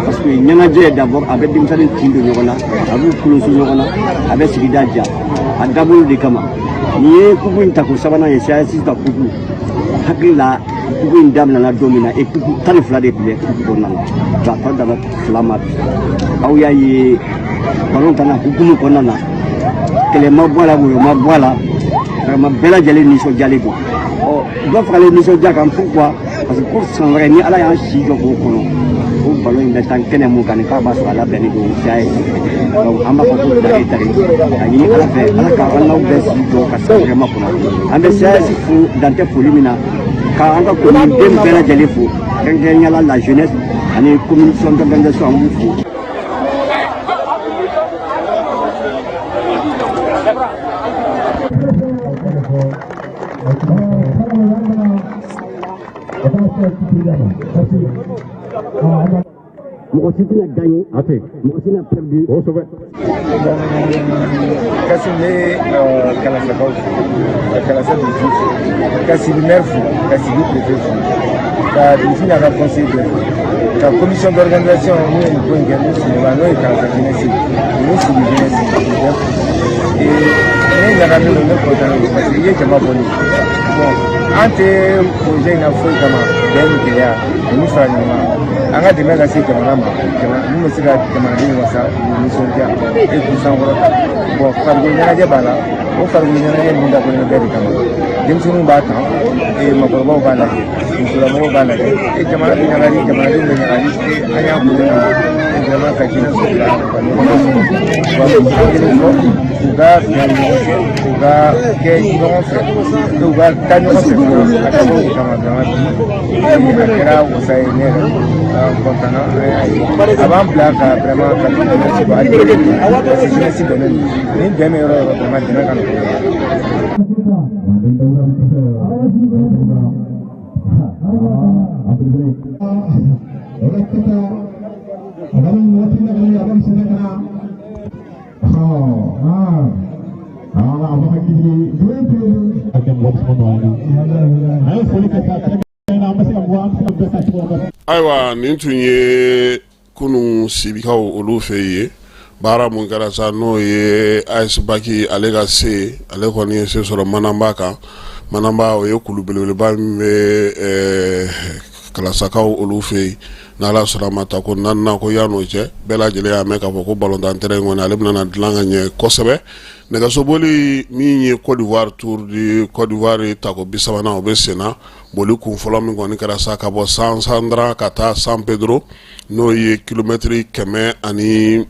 Speaker 13: parce que ɲɛnajɛ d'abord, a bɛ denmisɛnnin tin don ɲɔgɔn na, a b'u kulonso ɲɔgɔn na, a bɛ sigida diya. A dabolo de kama nin ye kupu in tako sabanan ye, CAS ka kupu. Hakili la, kupu in daminɛna don min na, équipe 12 de tun bɛ kupu kɔnɔna na, donc a tɔ dama fila ma bi. Aw y'a ye, balon tanna hukumu kɔnɔna na, kɛlɛ ma bɔ a la, woyo ma bɔ a la, vraiment bɛɛ lajɛlen nisɔndiyalen don. Ɔ, dɔ faralen nisɔndiya kan, pourquoi? Parce que ko san wɛrɛ, ni Ala y'an si jɔ k'o kɔnɔ, ko balon in bɛ taa kɛnɛ mun kan, nin k'a b'a sɔrɔ a labɛnnen don CAS. Donc an b'a fɔ ko tare tare, ka ɲini Ala fɛ, Ala ka an n'aw bɛɛ si jɔ ka san wɛrɛ makɔnɔ. An bɛ CAS fo dantɛ foli min na, ka an ka commune den bɛɛ lajɛlen fo, kɛrɛnkɛrɛnnenya la la jeunesse ani commission d'organisation, an b'u fo. Mɔgɔ si tɛna gagner, a tɛ, mɔgɔ si tɛna perdu. Kosɛbɛ.
Speaker 17: Kassim, ne Kalasakaw fo, ka Kalasa dugutigi fo, ka Sibi maire fo, ka Sibi préfet fo, ka dugutigi n'a ka conseil bɛɛ fo, ka commission d'organisation min ye nin ko in kɛ n'u Sunba, n'o ye Kalasa jeunesse ye, n'u Sibi jeunesse, u bɛɛ fo. Ne ɲagaminen don, ne content don, parce que i ye jama bɔ ne ye. Bon, an tɛ projet in na foyi kama, bɛn ni gɛlɛya olu fara ɲɔgɔn kan, an ka dɛmɛ ka se jamana ma, mun bɛ se ka jamanadenw wasa, u nisɔndiya e k'u sankɔrɔta. Bon, farikolo ɲɛnajɛ b'a la, o farikolo ɲɛnajɛ ninnu dabɔlen bɛ bɛɛ de kama. Denmisɛnninw b'a kan, maakɔrɔbaw b'a lajɛ, musolamɔgɔw b'a lajɛ, jamana bɛ ɲagali, jamanadenw bɛ ɲagali. An y'a bolo na vraiment ka jeunesse bila ka ɲɔgɔn sɔrɔ, wa u kelen fɔ, u ka bila ɲɔgɔn cɛ, u ka kɛ ɲɔgɔn fɛ, u ka taa ɲɔgɔn fɛ fana. A dabɔ o kama vraiment, bi a kɛra wasa ye, ne yɛrɛ content na. A b'an bila ka vraiment ka jeunesse bɔ hali bi, parce que jeunesse dɛmɛ ni bɛn bɛ yɔrɔ o yɔrɔ, vraiment dɛmɛ ka nɔgɔn.
Speaker 9: Ayiwa, nin tun ye kunun Sibikaw olu fɛ yen baara mun kɛra sa, n'o ye AS Baki ale ka se, ale kɔni ye se sɔrɔ Manamba kan. Manamba, o ye kulu belebeleba min bɛ Kalasakaw olu fɛ yen. N'Ala sɔnna a ma, ta ko naaninan ko yan'o cɛ, bɛɛ lajɛlen y'a mɛn k'a fɔ ko balontan terrain kɔni, ale bɛna dilan ka ɲɛ kosɛbɛ. Nɛgɛsoboli min ye Côte d'Ivoire, Tour du Côte d'Ivoire tako 30nan, o bɛ sen na. Boli kun fɔlɔ min kɔni kɛra sa, ka bɔ Sansandra ka taa San Pedro, n'o ye kilomɛtiri 120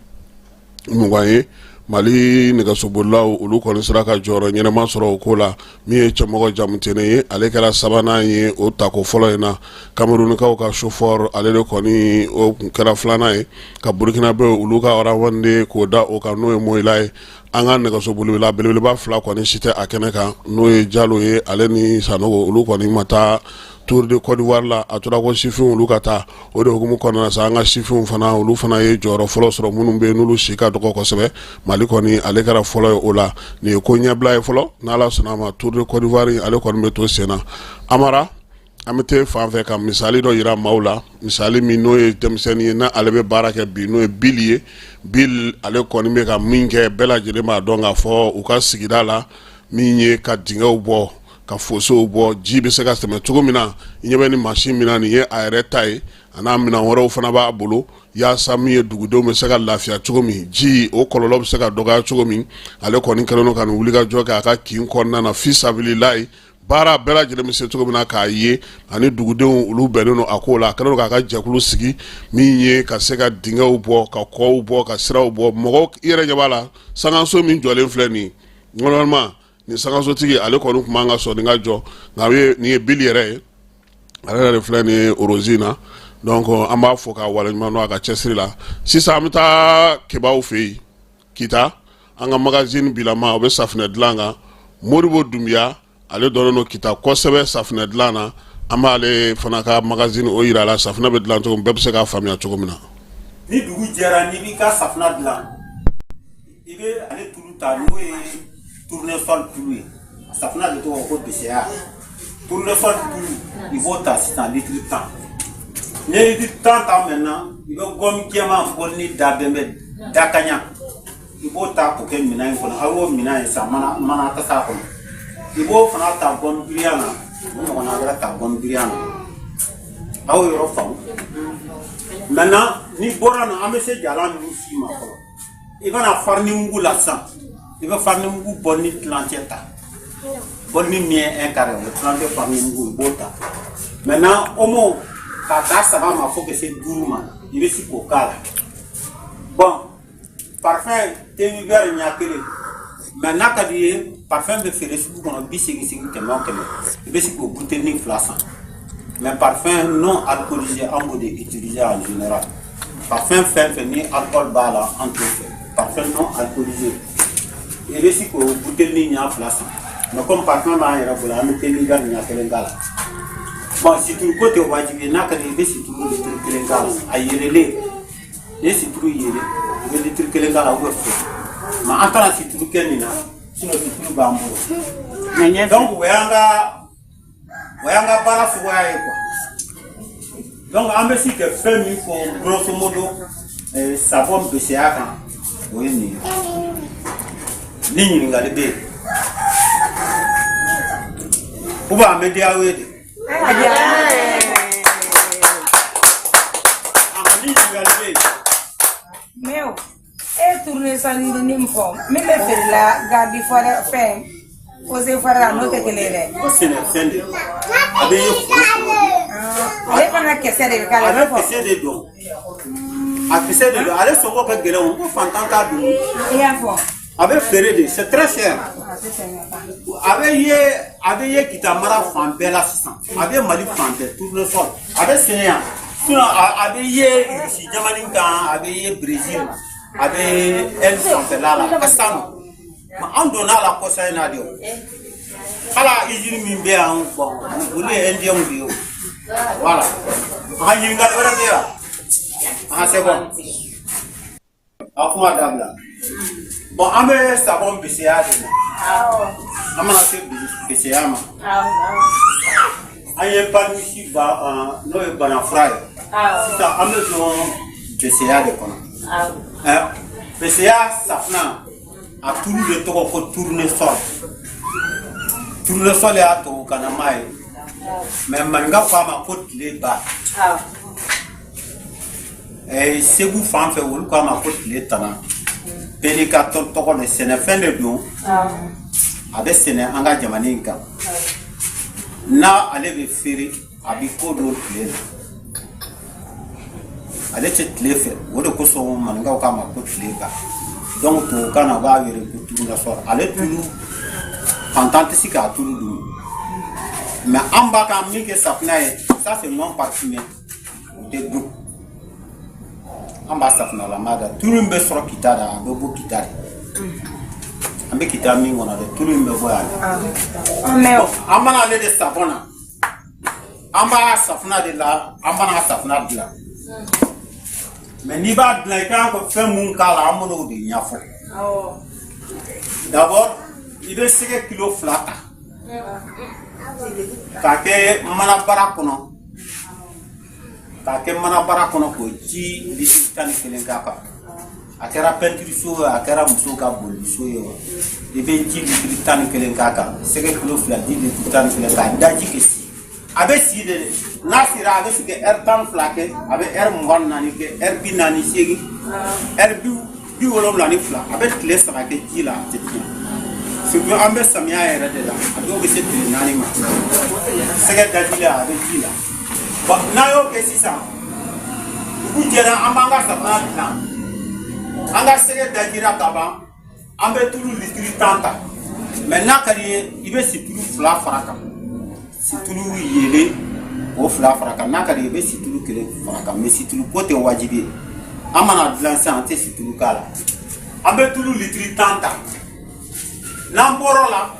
Speaker 9: ye, Mali nɛgɛsobolilaw olu kɔni sera ka jɔyɔrɔ ɲɛnama sɔrɔ o ko la. Min ye Cɛmɔgɔ Jamutene ye, ale kɛra sabanan ye o tako fɔlɔ in na. Kamerunkaw ka Chauffeur, ale de kɔni o kun kɛra filanan ye, ka Burukinabe olu ka Rawande k'o da o kan, n'o ye Moyila ye. An ka nɛgɛsobolila belebeleba fila kɔni si tɛ a kɛnɛ kan, n'o ye Jalo ye, ale ni Sanogo, olu kɔni ma taa. Tour de Côte d'Ivoire la, a tora ko sifinw olu ka taa. O de hukumu kɔnɔna na sa, an ka sifinw fana, olu fana ye jɔyɔrɔ fɔlɔ sɔrɔ. Minnu bɛ yen n'olu si ka dɔgɔ kosɛbɛ, Mali kɔni ale kɛra fɔlɔ ye o la. Nin ye ko ɲɛbila ye fɔlɔ. N'Ala sɔnna a ma, Tour de Côte d'Ivoire ale kɔni bɛ to sen na. Amara, an bɛ taa fan fɛ ka misali dɔ yira maaw la, misali min n'o ye denmisɛnnin ye, n'ale bɛ baara kɛ bi, n'o ye Bill ye. Bill ale kɔni bɛ ka min kɛ, bɛɛ lajɛlen b'a dɔn k'a fɔ u ka sigida la, min ye ka dingɛw bɔ, ka fosow bɔ, ji bɛ se ka tɛmɛ cogo min na. I ɲɛ bɛ ni mansin min na, nin ye a yɛrɛ ta ye, a n'a minɛn wɛrɛw fana b'a bolo, yaasa min ye dugudenw bɛ se ka lafiya cogo min, ji o kɔlɔlɔ bɛ se ka dɔgɔya cogo min. Ale kɔni kɛlen don ka nin wulikajɔ kɛ a ka kin kɔnɔna na, fisabililayi, baara bɛɛ lajɛlen bɛ se cogo min na k'a ye, ani dugudenw olu bɛnnen don a ko la. A kɛlen don k'a ka jɛkulu sigi min ye ka se ka dingɛw bɔ, ka kɔw bɔ, ka siraw bɔ. Mɔgɔ i yɛrɛ ɲɛ b'a la, sankanso min jɔlen filɛ nin ye, normalement nin sankansotigi ale kɔni tun man ka sɔn nin ka jɔ, nka nin ye Bill yɛrɛ ye, ale yɛrɛ de filɛ nin ye orozi na. Donc an b'a fɔ k'a waleɲuman dɔn a ka cɛsiri la. Sisan an bɛ taa Kebaw fɛ yen, Kita. An ka magazine bilama, o bɛ safunɛ dilan kan. Modibo Dunbiya, ale dɔnnen don Kita kosɛbɛ safunɛ dilan na. An b'ale fana ka magazine o yira la, safunɛ bɛ dilan cogo min, bɛɛ bɛ se k'a faamuya cogo min na.
Speaker 18: Ni dugu jɛra, n'i b'i ka safunɛ dilan, i bɛ ale tulu ta, n'o ye tournesol tulu ye. Safunɛ de tɔgɔ ko beseya. Tournesol tulu, i b'o ta sisan, litiri 10. N'i ye litiri 10 ta maintenant, i bɛ gomme jɛman bɔlini da bɛn bɛ dakaɲa, i b'o ta k'o kɛ minɛn in kɔnɔ. Aw y'o minɛn ye sisan, mana tasa kɔnɔ, i b'o fana ta gomme giriya na, o ɲɔgɔnna wɛrɛ ta gomme giriya na. Aw y'o yɔrɔ faamu. Maintenant, ni bɔra na, an bɛ se jalan ninnu si ma fɔlɔ. I bɛna farini mugu la sisan, i bɛ farini mugu bɔ ni tilancɛ ta, bɔlini min ye un quart, o ye tilancɛ farini mugu, i b'o ta. Maintenant, omo k'a ta 3 ma fo ka se 5 ma, i bɛ se k'o k'a la. Bon, parfum thé vert ɲɛ kelen, mais n'a ka di i ye, parfum bɛ feere sugu kɔnɔ 80 segin, 100 o 100, i bɛ se k'o butelinin 2 san. Mais parfum non alcoolisé, an b'o de utiliser en général. Parfum fɛn fɛn ni alcool b'a la, an t'o fɛ. Parfum non alcoolisé, i bɛ se k'o butelinin ɲɛ 2 san. Mais comme parfum b'an yɛrɛ bolo, an bɛ thé vert ɲɛ kelen k'a la. Bon, situlu ko tɛ wajibi ye. N'a ka di i bɛ situlu litiri kelen k'a la, a yeelelen. N'i ye situlu yeele, i bɛ litiri kelen k'a la ou bien 2. Mais an tɛna situlu kɛ nin na, sinon situlu b'an bolo. Donc o y'an ka baara cogoya ye quoi. Donc an bɛ se ka fɛn min fɔ grosso modo savon beseya kan, o ye nin ye. Ni ɲininkali bɛ yen, ou bien an bɛ diya aw ye de. Ni ɲininkali bɛ yen.
Speaker 19: Mais o e ye tournesol min fɔ, min bɛ feere la gardi forêt, fɛn eaux et forêt la, n'o tɛ kelen ye dɛ.
Speaker 18: O sɛnɛfɛn de, a bɛ ye foro kɔnɔ.
Speaker 19: Ale fana kisɛ de bɛ k'a la.
Speaker 18: A bɛ kisɛ de don, a kisɛ de don. Ale sɔngɔ ka gɛlɛn o, ko fantan t'a dun.
Speaker 19: I y'a fɔ.
Speaker 18: A bɛ feere de, c'est très cher.
Speaker 19: A tɛ tɛmɛ kan.
Speaker 18: A bɛ ye Kita mara fan bɛɛ la sisan, a bɛ Mali fan bɛɛ. Tournesol, a bɛ sɛnɛ yan, sinon a bɛ ye Irisi jamana kan, a bɛ ye Brésil, a bɛ Inde fanfɛla la, a ka ca nɔ. Mais an donna a la kɔsa in na de o. Hali usine min bɛ yan, bon, olu ye indien de ye o. Voilà. A ka ɲininkali wɛrɛ bɛ yan? Ah, c'est bon, a kuma dabila. Bon, an bɛ savon beseya de la. An mana se beseya ma, an ye palmisi ba, n'o ye banafura ye. Sisan an bɛ don beseya de kɔnɔ. Beseya safunɛ, a tulu de tɔgɔ ko tournesol. Tournesol y'a tubabukanama ye, mais maninkaw k'a ma ko tile ba. Segu fan fɛ, olu k'a ma ko tile tana. Bɛɛ n'i ka tɔgɔ de. Sɛnɛfɛn de don, a bɛ sɛnɛ an ka jamana in kan. N'a ale bɛ feere, a bɛ ko don tile la, ale tɛ tile fɛ. O de kosɔn maninkaw k'a ma ko tile ba. Donc tubabukan na, u b'a wele ko tournesol. Ale tulu, fantan tɛ se k'a tulu dun, mais an b'a ka min kɛ safunɛ ye, ça c'est non parfumé, o tɛ dun. An b'a safunɛlama da. Tulu in bɛ sɔrɔ Kita da, a bɛ bɔ Kita de. An bɛ Kita min kɔnɔ dɛ, tulu in bɛ bɔ yan de. An mana ale de savon na. An b'a safunɛ de la, an b'an ka safunɛ dilan. Mais n'i b'a dilan, i kan ka fɛn mun k'a la, an b'o de ɲɛfɔ. D'abord, i bɛ sɛgɛ kilo 2 ta k'a kɛ manabara kɔnɔ, k'a kɛ manabara kɔnɔ, k'o ji litiri 11 k'a kan. A kɛra pɛntiriso ye, a kɛra musow ka boliso ye o, i bɛ ji litiri 11 k'a kan. Sɛgɛ kilo 2, ji litiri 11, k'a daji kɛ si. A bɛ si de dɛ. N'a sera, a bɛ sigi ɛri 12 kɛ, a bɛ ɛri 24 kɛ, ɛri 48, ɛri 72, a bɛ tile 3 kɛ ji la, a tɛ tiɲɛ. Surtout an bɛ samiya yɛrɛ de la, a dɔw bɛ se tile 4 ma. Sɛgɛ dajilen, a bɛ ji la. Bon, n'a y'o kɛ sisan, dugu jɛra, an b'an ka safunɛ dilan. An ka sɛgɛ dajira ka ban, an bɛ tulu litiri 10 ta. Mais n'a ka di ye, i bɛ situlu 2 fara kan, situlu yeelen o 2 fara kan. N'a ka di ye, i bɛ situlu 1 fara kan. Mais situlu ko tɛ wajibi ye. An mana dilan sisan, an tɛ situlu k'a la. An bɛ tulu litiri 10 ta. N'an bɔr'o la,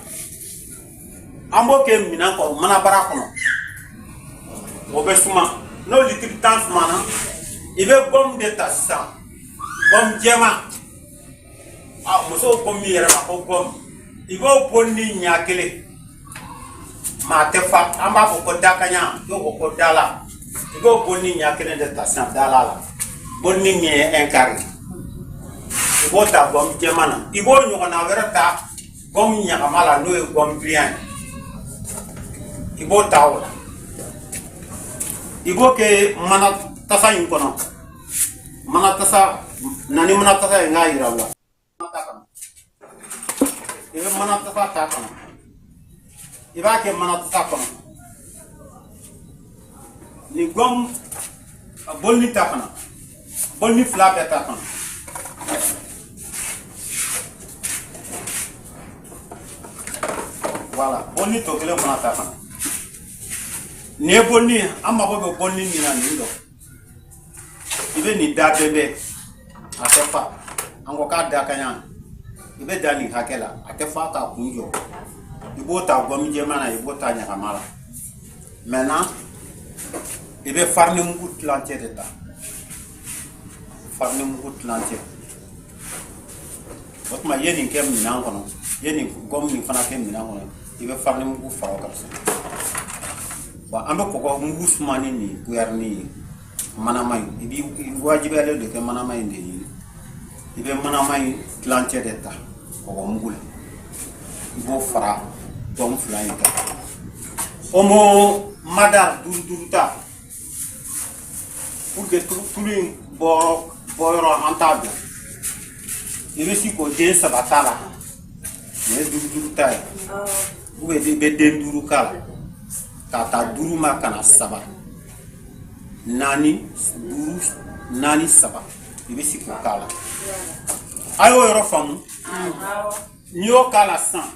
Speaker 18: an b'o kɛ minɛn kɔnɔ, manabara kɔnɔ, o bɛ suma. N'o litiri 10 sumana, i bɛ gomme de ta sisan, gomme jɛman. A musow ko min yɛrɛ ma ko gomme, i b'o bɔ ni ɲa kelen. Maa tɛ fa, an b'a fɔ ko dakaɲa, dɔw ko ko dala. I b'o bɔ ni ɲa kelen de ta sisan, dala la bɔ ni min ye un quart, i b'o ta gomme jɛman na. I b'o ɲɔgɔnna wɛrɛ ta gomme ɲagama la, n'o ye gomme brillant ye, i b'o ta o la. I b'o kɛ mana tasa in kɔnɔ. Mana tasa na, ni mana tasa ye, n k'a yira u la. I bɛ mana tasa ta kɔnɔ, i b'a kɛ mana tasa kɔnɔ. Ni gomme bolini ta kɔnɔ, bolini 2 bɛɛ ta kɔnɔ. Voilà, bolini tɔ kelen fana ta kɔnɔ. Nin ye bolini ye. An mago bɛ bolini min na, nin dɔ, i bɛ nin da bɛnbɛn, a tɛ fa. An ko k'a da ka ɲa, i bɛ da nin hakɛ la, a tɛ fa k'a kun jɔ. I b'o ta gomme jɛman na, i b'o ta ɲagama la. Maintenant, i bɛ farini mugu tilancɛ de ta, farini mugu tilancɛ. O tuma, i ye nin kɛ minɛn kɔnɔ, i ye nin gomme nin fana kɛ minɛn kɔnɔ, i bɛ farini mugu fara o kan sisan. Bon, an bɛ kɔgɔ mugu suma ni nin kuyarini ye, manama in. I b'i wajibiyalen de kɛ manama in de ɲini. I bɛ manama in tilancɛ de ta kɔgɔ mugu la, i b'o fara gomme 2 in kan. Omo madar 5 5 ta, pour que tulu in bɔyɔrɔ an t'a dɔn. I bɛ se k'o den 3 ta la, nin ye 5 5 ta ye, ou bien i bɛ den 5 k'a la, k'a ta 5 ma ka na 3, 4, 5, 4, 3, i bɛ se k'o k'a la. A y'o yɔrɔ faamu? N'i y'o k'a la sisan,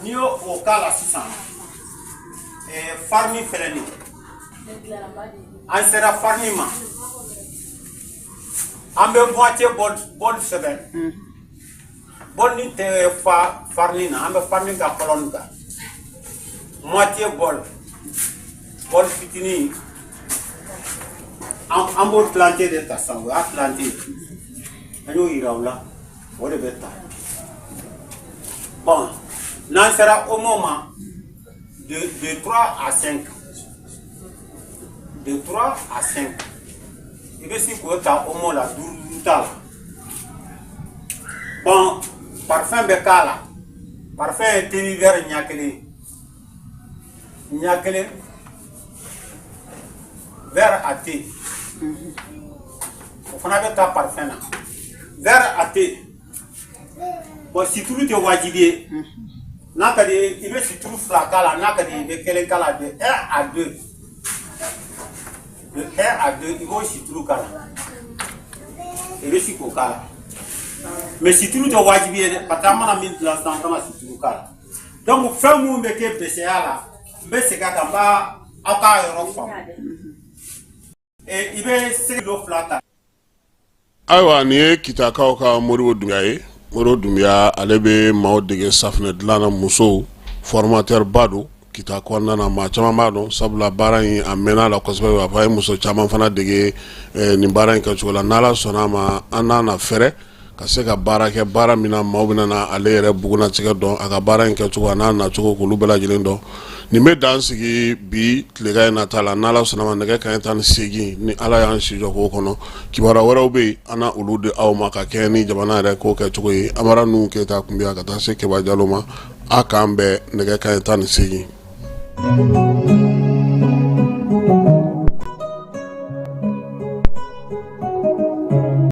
Speaker 18: n'i y'o o k'a la sisan, farini filɛ nin ye. An sera farini ma, an bɛ moitié bol sɛbɛn. Bol ni tɛ fa farini na, an bɛ farini ka colonne kan. Moitié bol, bol fitinin, an b'o tilancɛ de ta sisan. O y'a tilancɛ ye, an y'o yira u la, o de bɛ ta. Bon, n'an sera omo ma, de 3 à 5, de 3 à 5, i bɛ se k'o ta omo la, 5 5 t'a la. Bon, parfum bɛ k'a la. Parfum ye thé vert ɲɛ kelen ye, ɲɛ kelen verre à thé, o fana bɛ taa parfum na, verre à thé. Bon, situlu tɛ wajibi ye. N'a ka di ye, i bɛ situlu 2 k'a la. N'a ka di ye, i bɛ kelen k'a la. De 1 à 2, de 1 à 2, i b'o situlu k'a la, i bɛ se k'o k'a la. Mais situlu tɛ wajibi ye dɛ, parce que an mana min dilan sisan, an kana situlu k'a la. Donc fɛn mun bɛ kɛ bɛsɛya la, n bɛ segin a kan, n b'a aw k'a yɔrɔ faamu. I bɛ sɛgɛ kilo 2 ta.
Speaker 9: Ayiwa, nin ye Kitakaw ka Modibo Dunbiya ye. Modibo Dunbiya, ale bɛ maaw dege safunɛ dilan na, musow formateur ba don Kita kɔnɔna na. Maa caman b'a dɔn, sabula baara in a mɛnna a la kosɛbɛ. A fɔ a ye muso caman fana dege nin baara in kɛcogo la. N'Ala sɔnna a ma, an n'a na fɛrɛ ka se ka baara kɛ, baara min na maaw bɛna na ale yɛrɛ bugunnatigɛ dɔn, a ka baara in kɛcogo a n'a nacogo, k'olu bɛɛ lajɛlen dɔn. Nin bɛ dan sigi bi tilegan in nata la. N'Ala sɔnna ma, nɛgɛ kanɲɛ 18, ni Ala y'an si jɔ k'o kɔnɔ, kibaruya wɛrɛw bɛ yen, an na olu di aw ma ka kɛɲɛ ni jamana yɛrɛ ko kɛcogo ye. Amara Nuhu Keyita tun bɛ yan ka taa se Keba Jalo ma. A k'an bɛn nɛgɛ kanɲɛ 18.